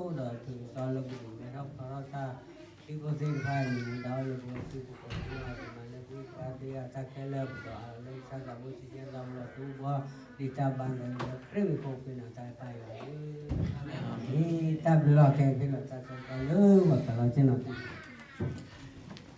တၢ်ချံဖိလၢပဖှံလီၤသ့ၣ်တဖၣ် ကလီၤဘၣ်လၢဟီၣ်ခိၣ်, ပကမ့ၢ်ဟီၣ်ခိၣ်လၢအိၣ်ဒီးထုးကစီလၢပဒုးမဲထီၣ်ဖျီထီၣ်တၢ်ချံဖိသ့ၣ်တဖၣ်န့ၣ် မ့ၢ်ဒၣ်အိၣ်လၢပဝဲစုပူၤကိးဒံနီၢ်ဂၤဒဲး မၤလၢပဂံၢ်ပဘါသ့အတၢ်ခဲလၢာ် ပဒီးအလၢကစၢ်သးဘိ ဆူညါသးဘိလီၤ သူဘီ ဒ်တၢ်ဘါသီလၢခရံာ်မံၤအဃိ ပဃ့နၤတၢ်အပၢ်ယွၤဧၢ, အၤမ့ၣ်. တၢ်ဘျုးလီၤ. ခဲအံၤ ပဟ့ၣ်လီၤတၢ်ဆၢကတီၢ်လၢပှၤပာ်လီၤဆ့ၣ်နီၤသု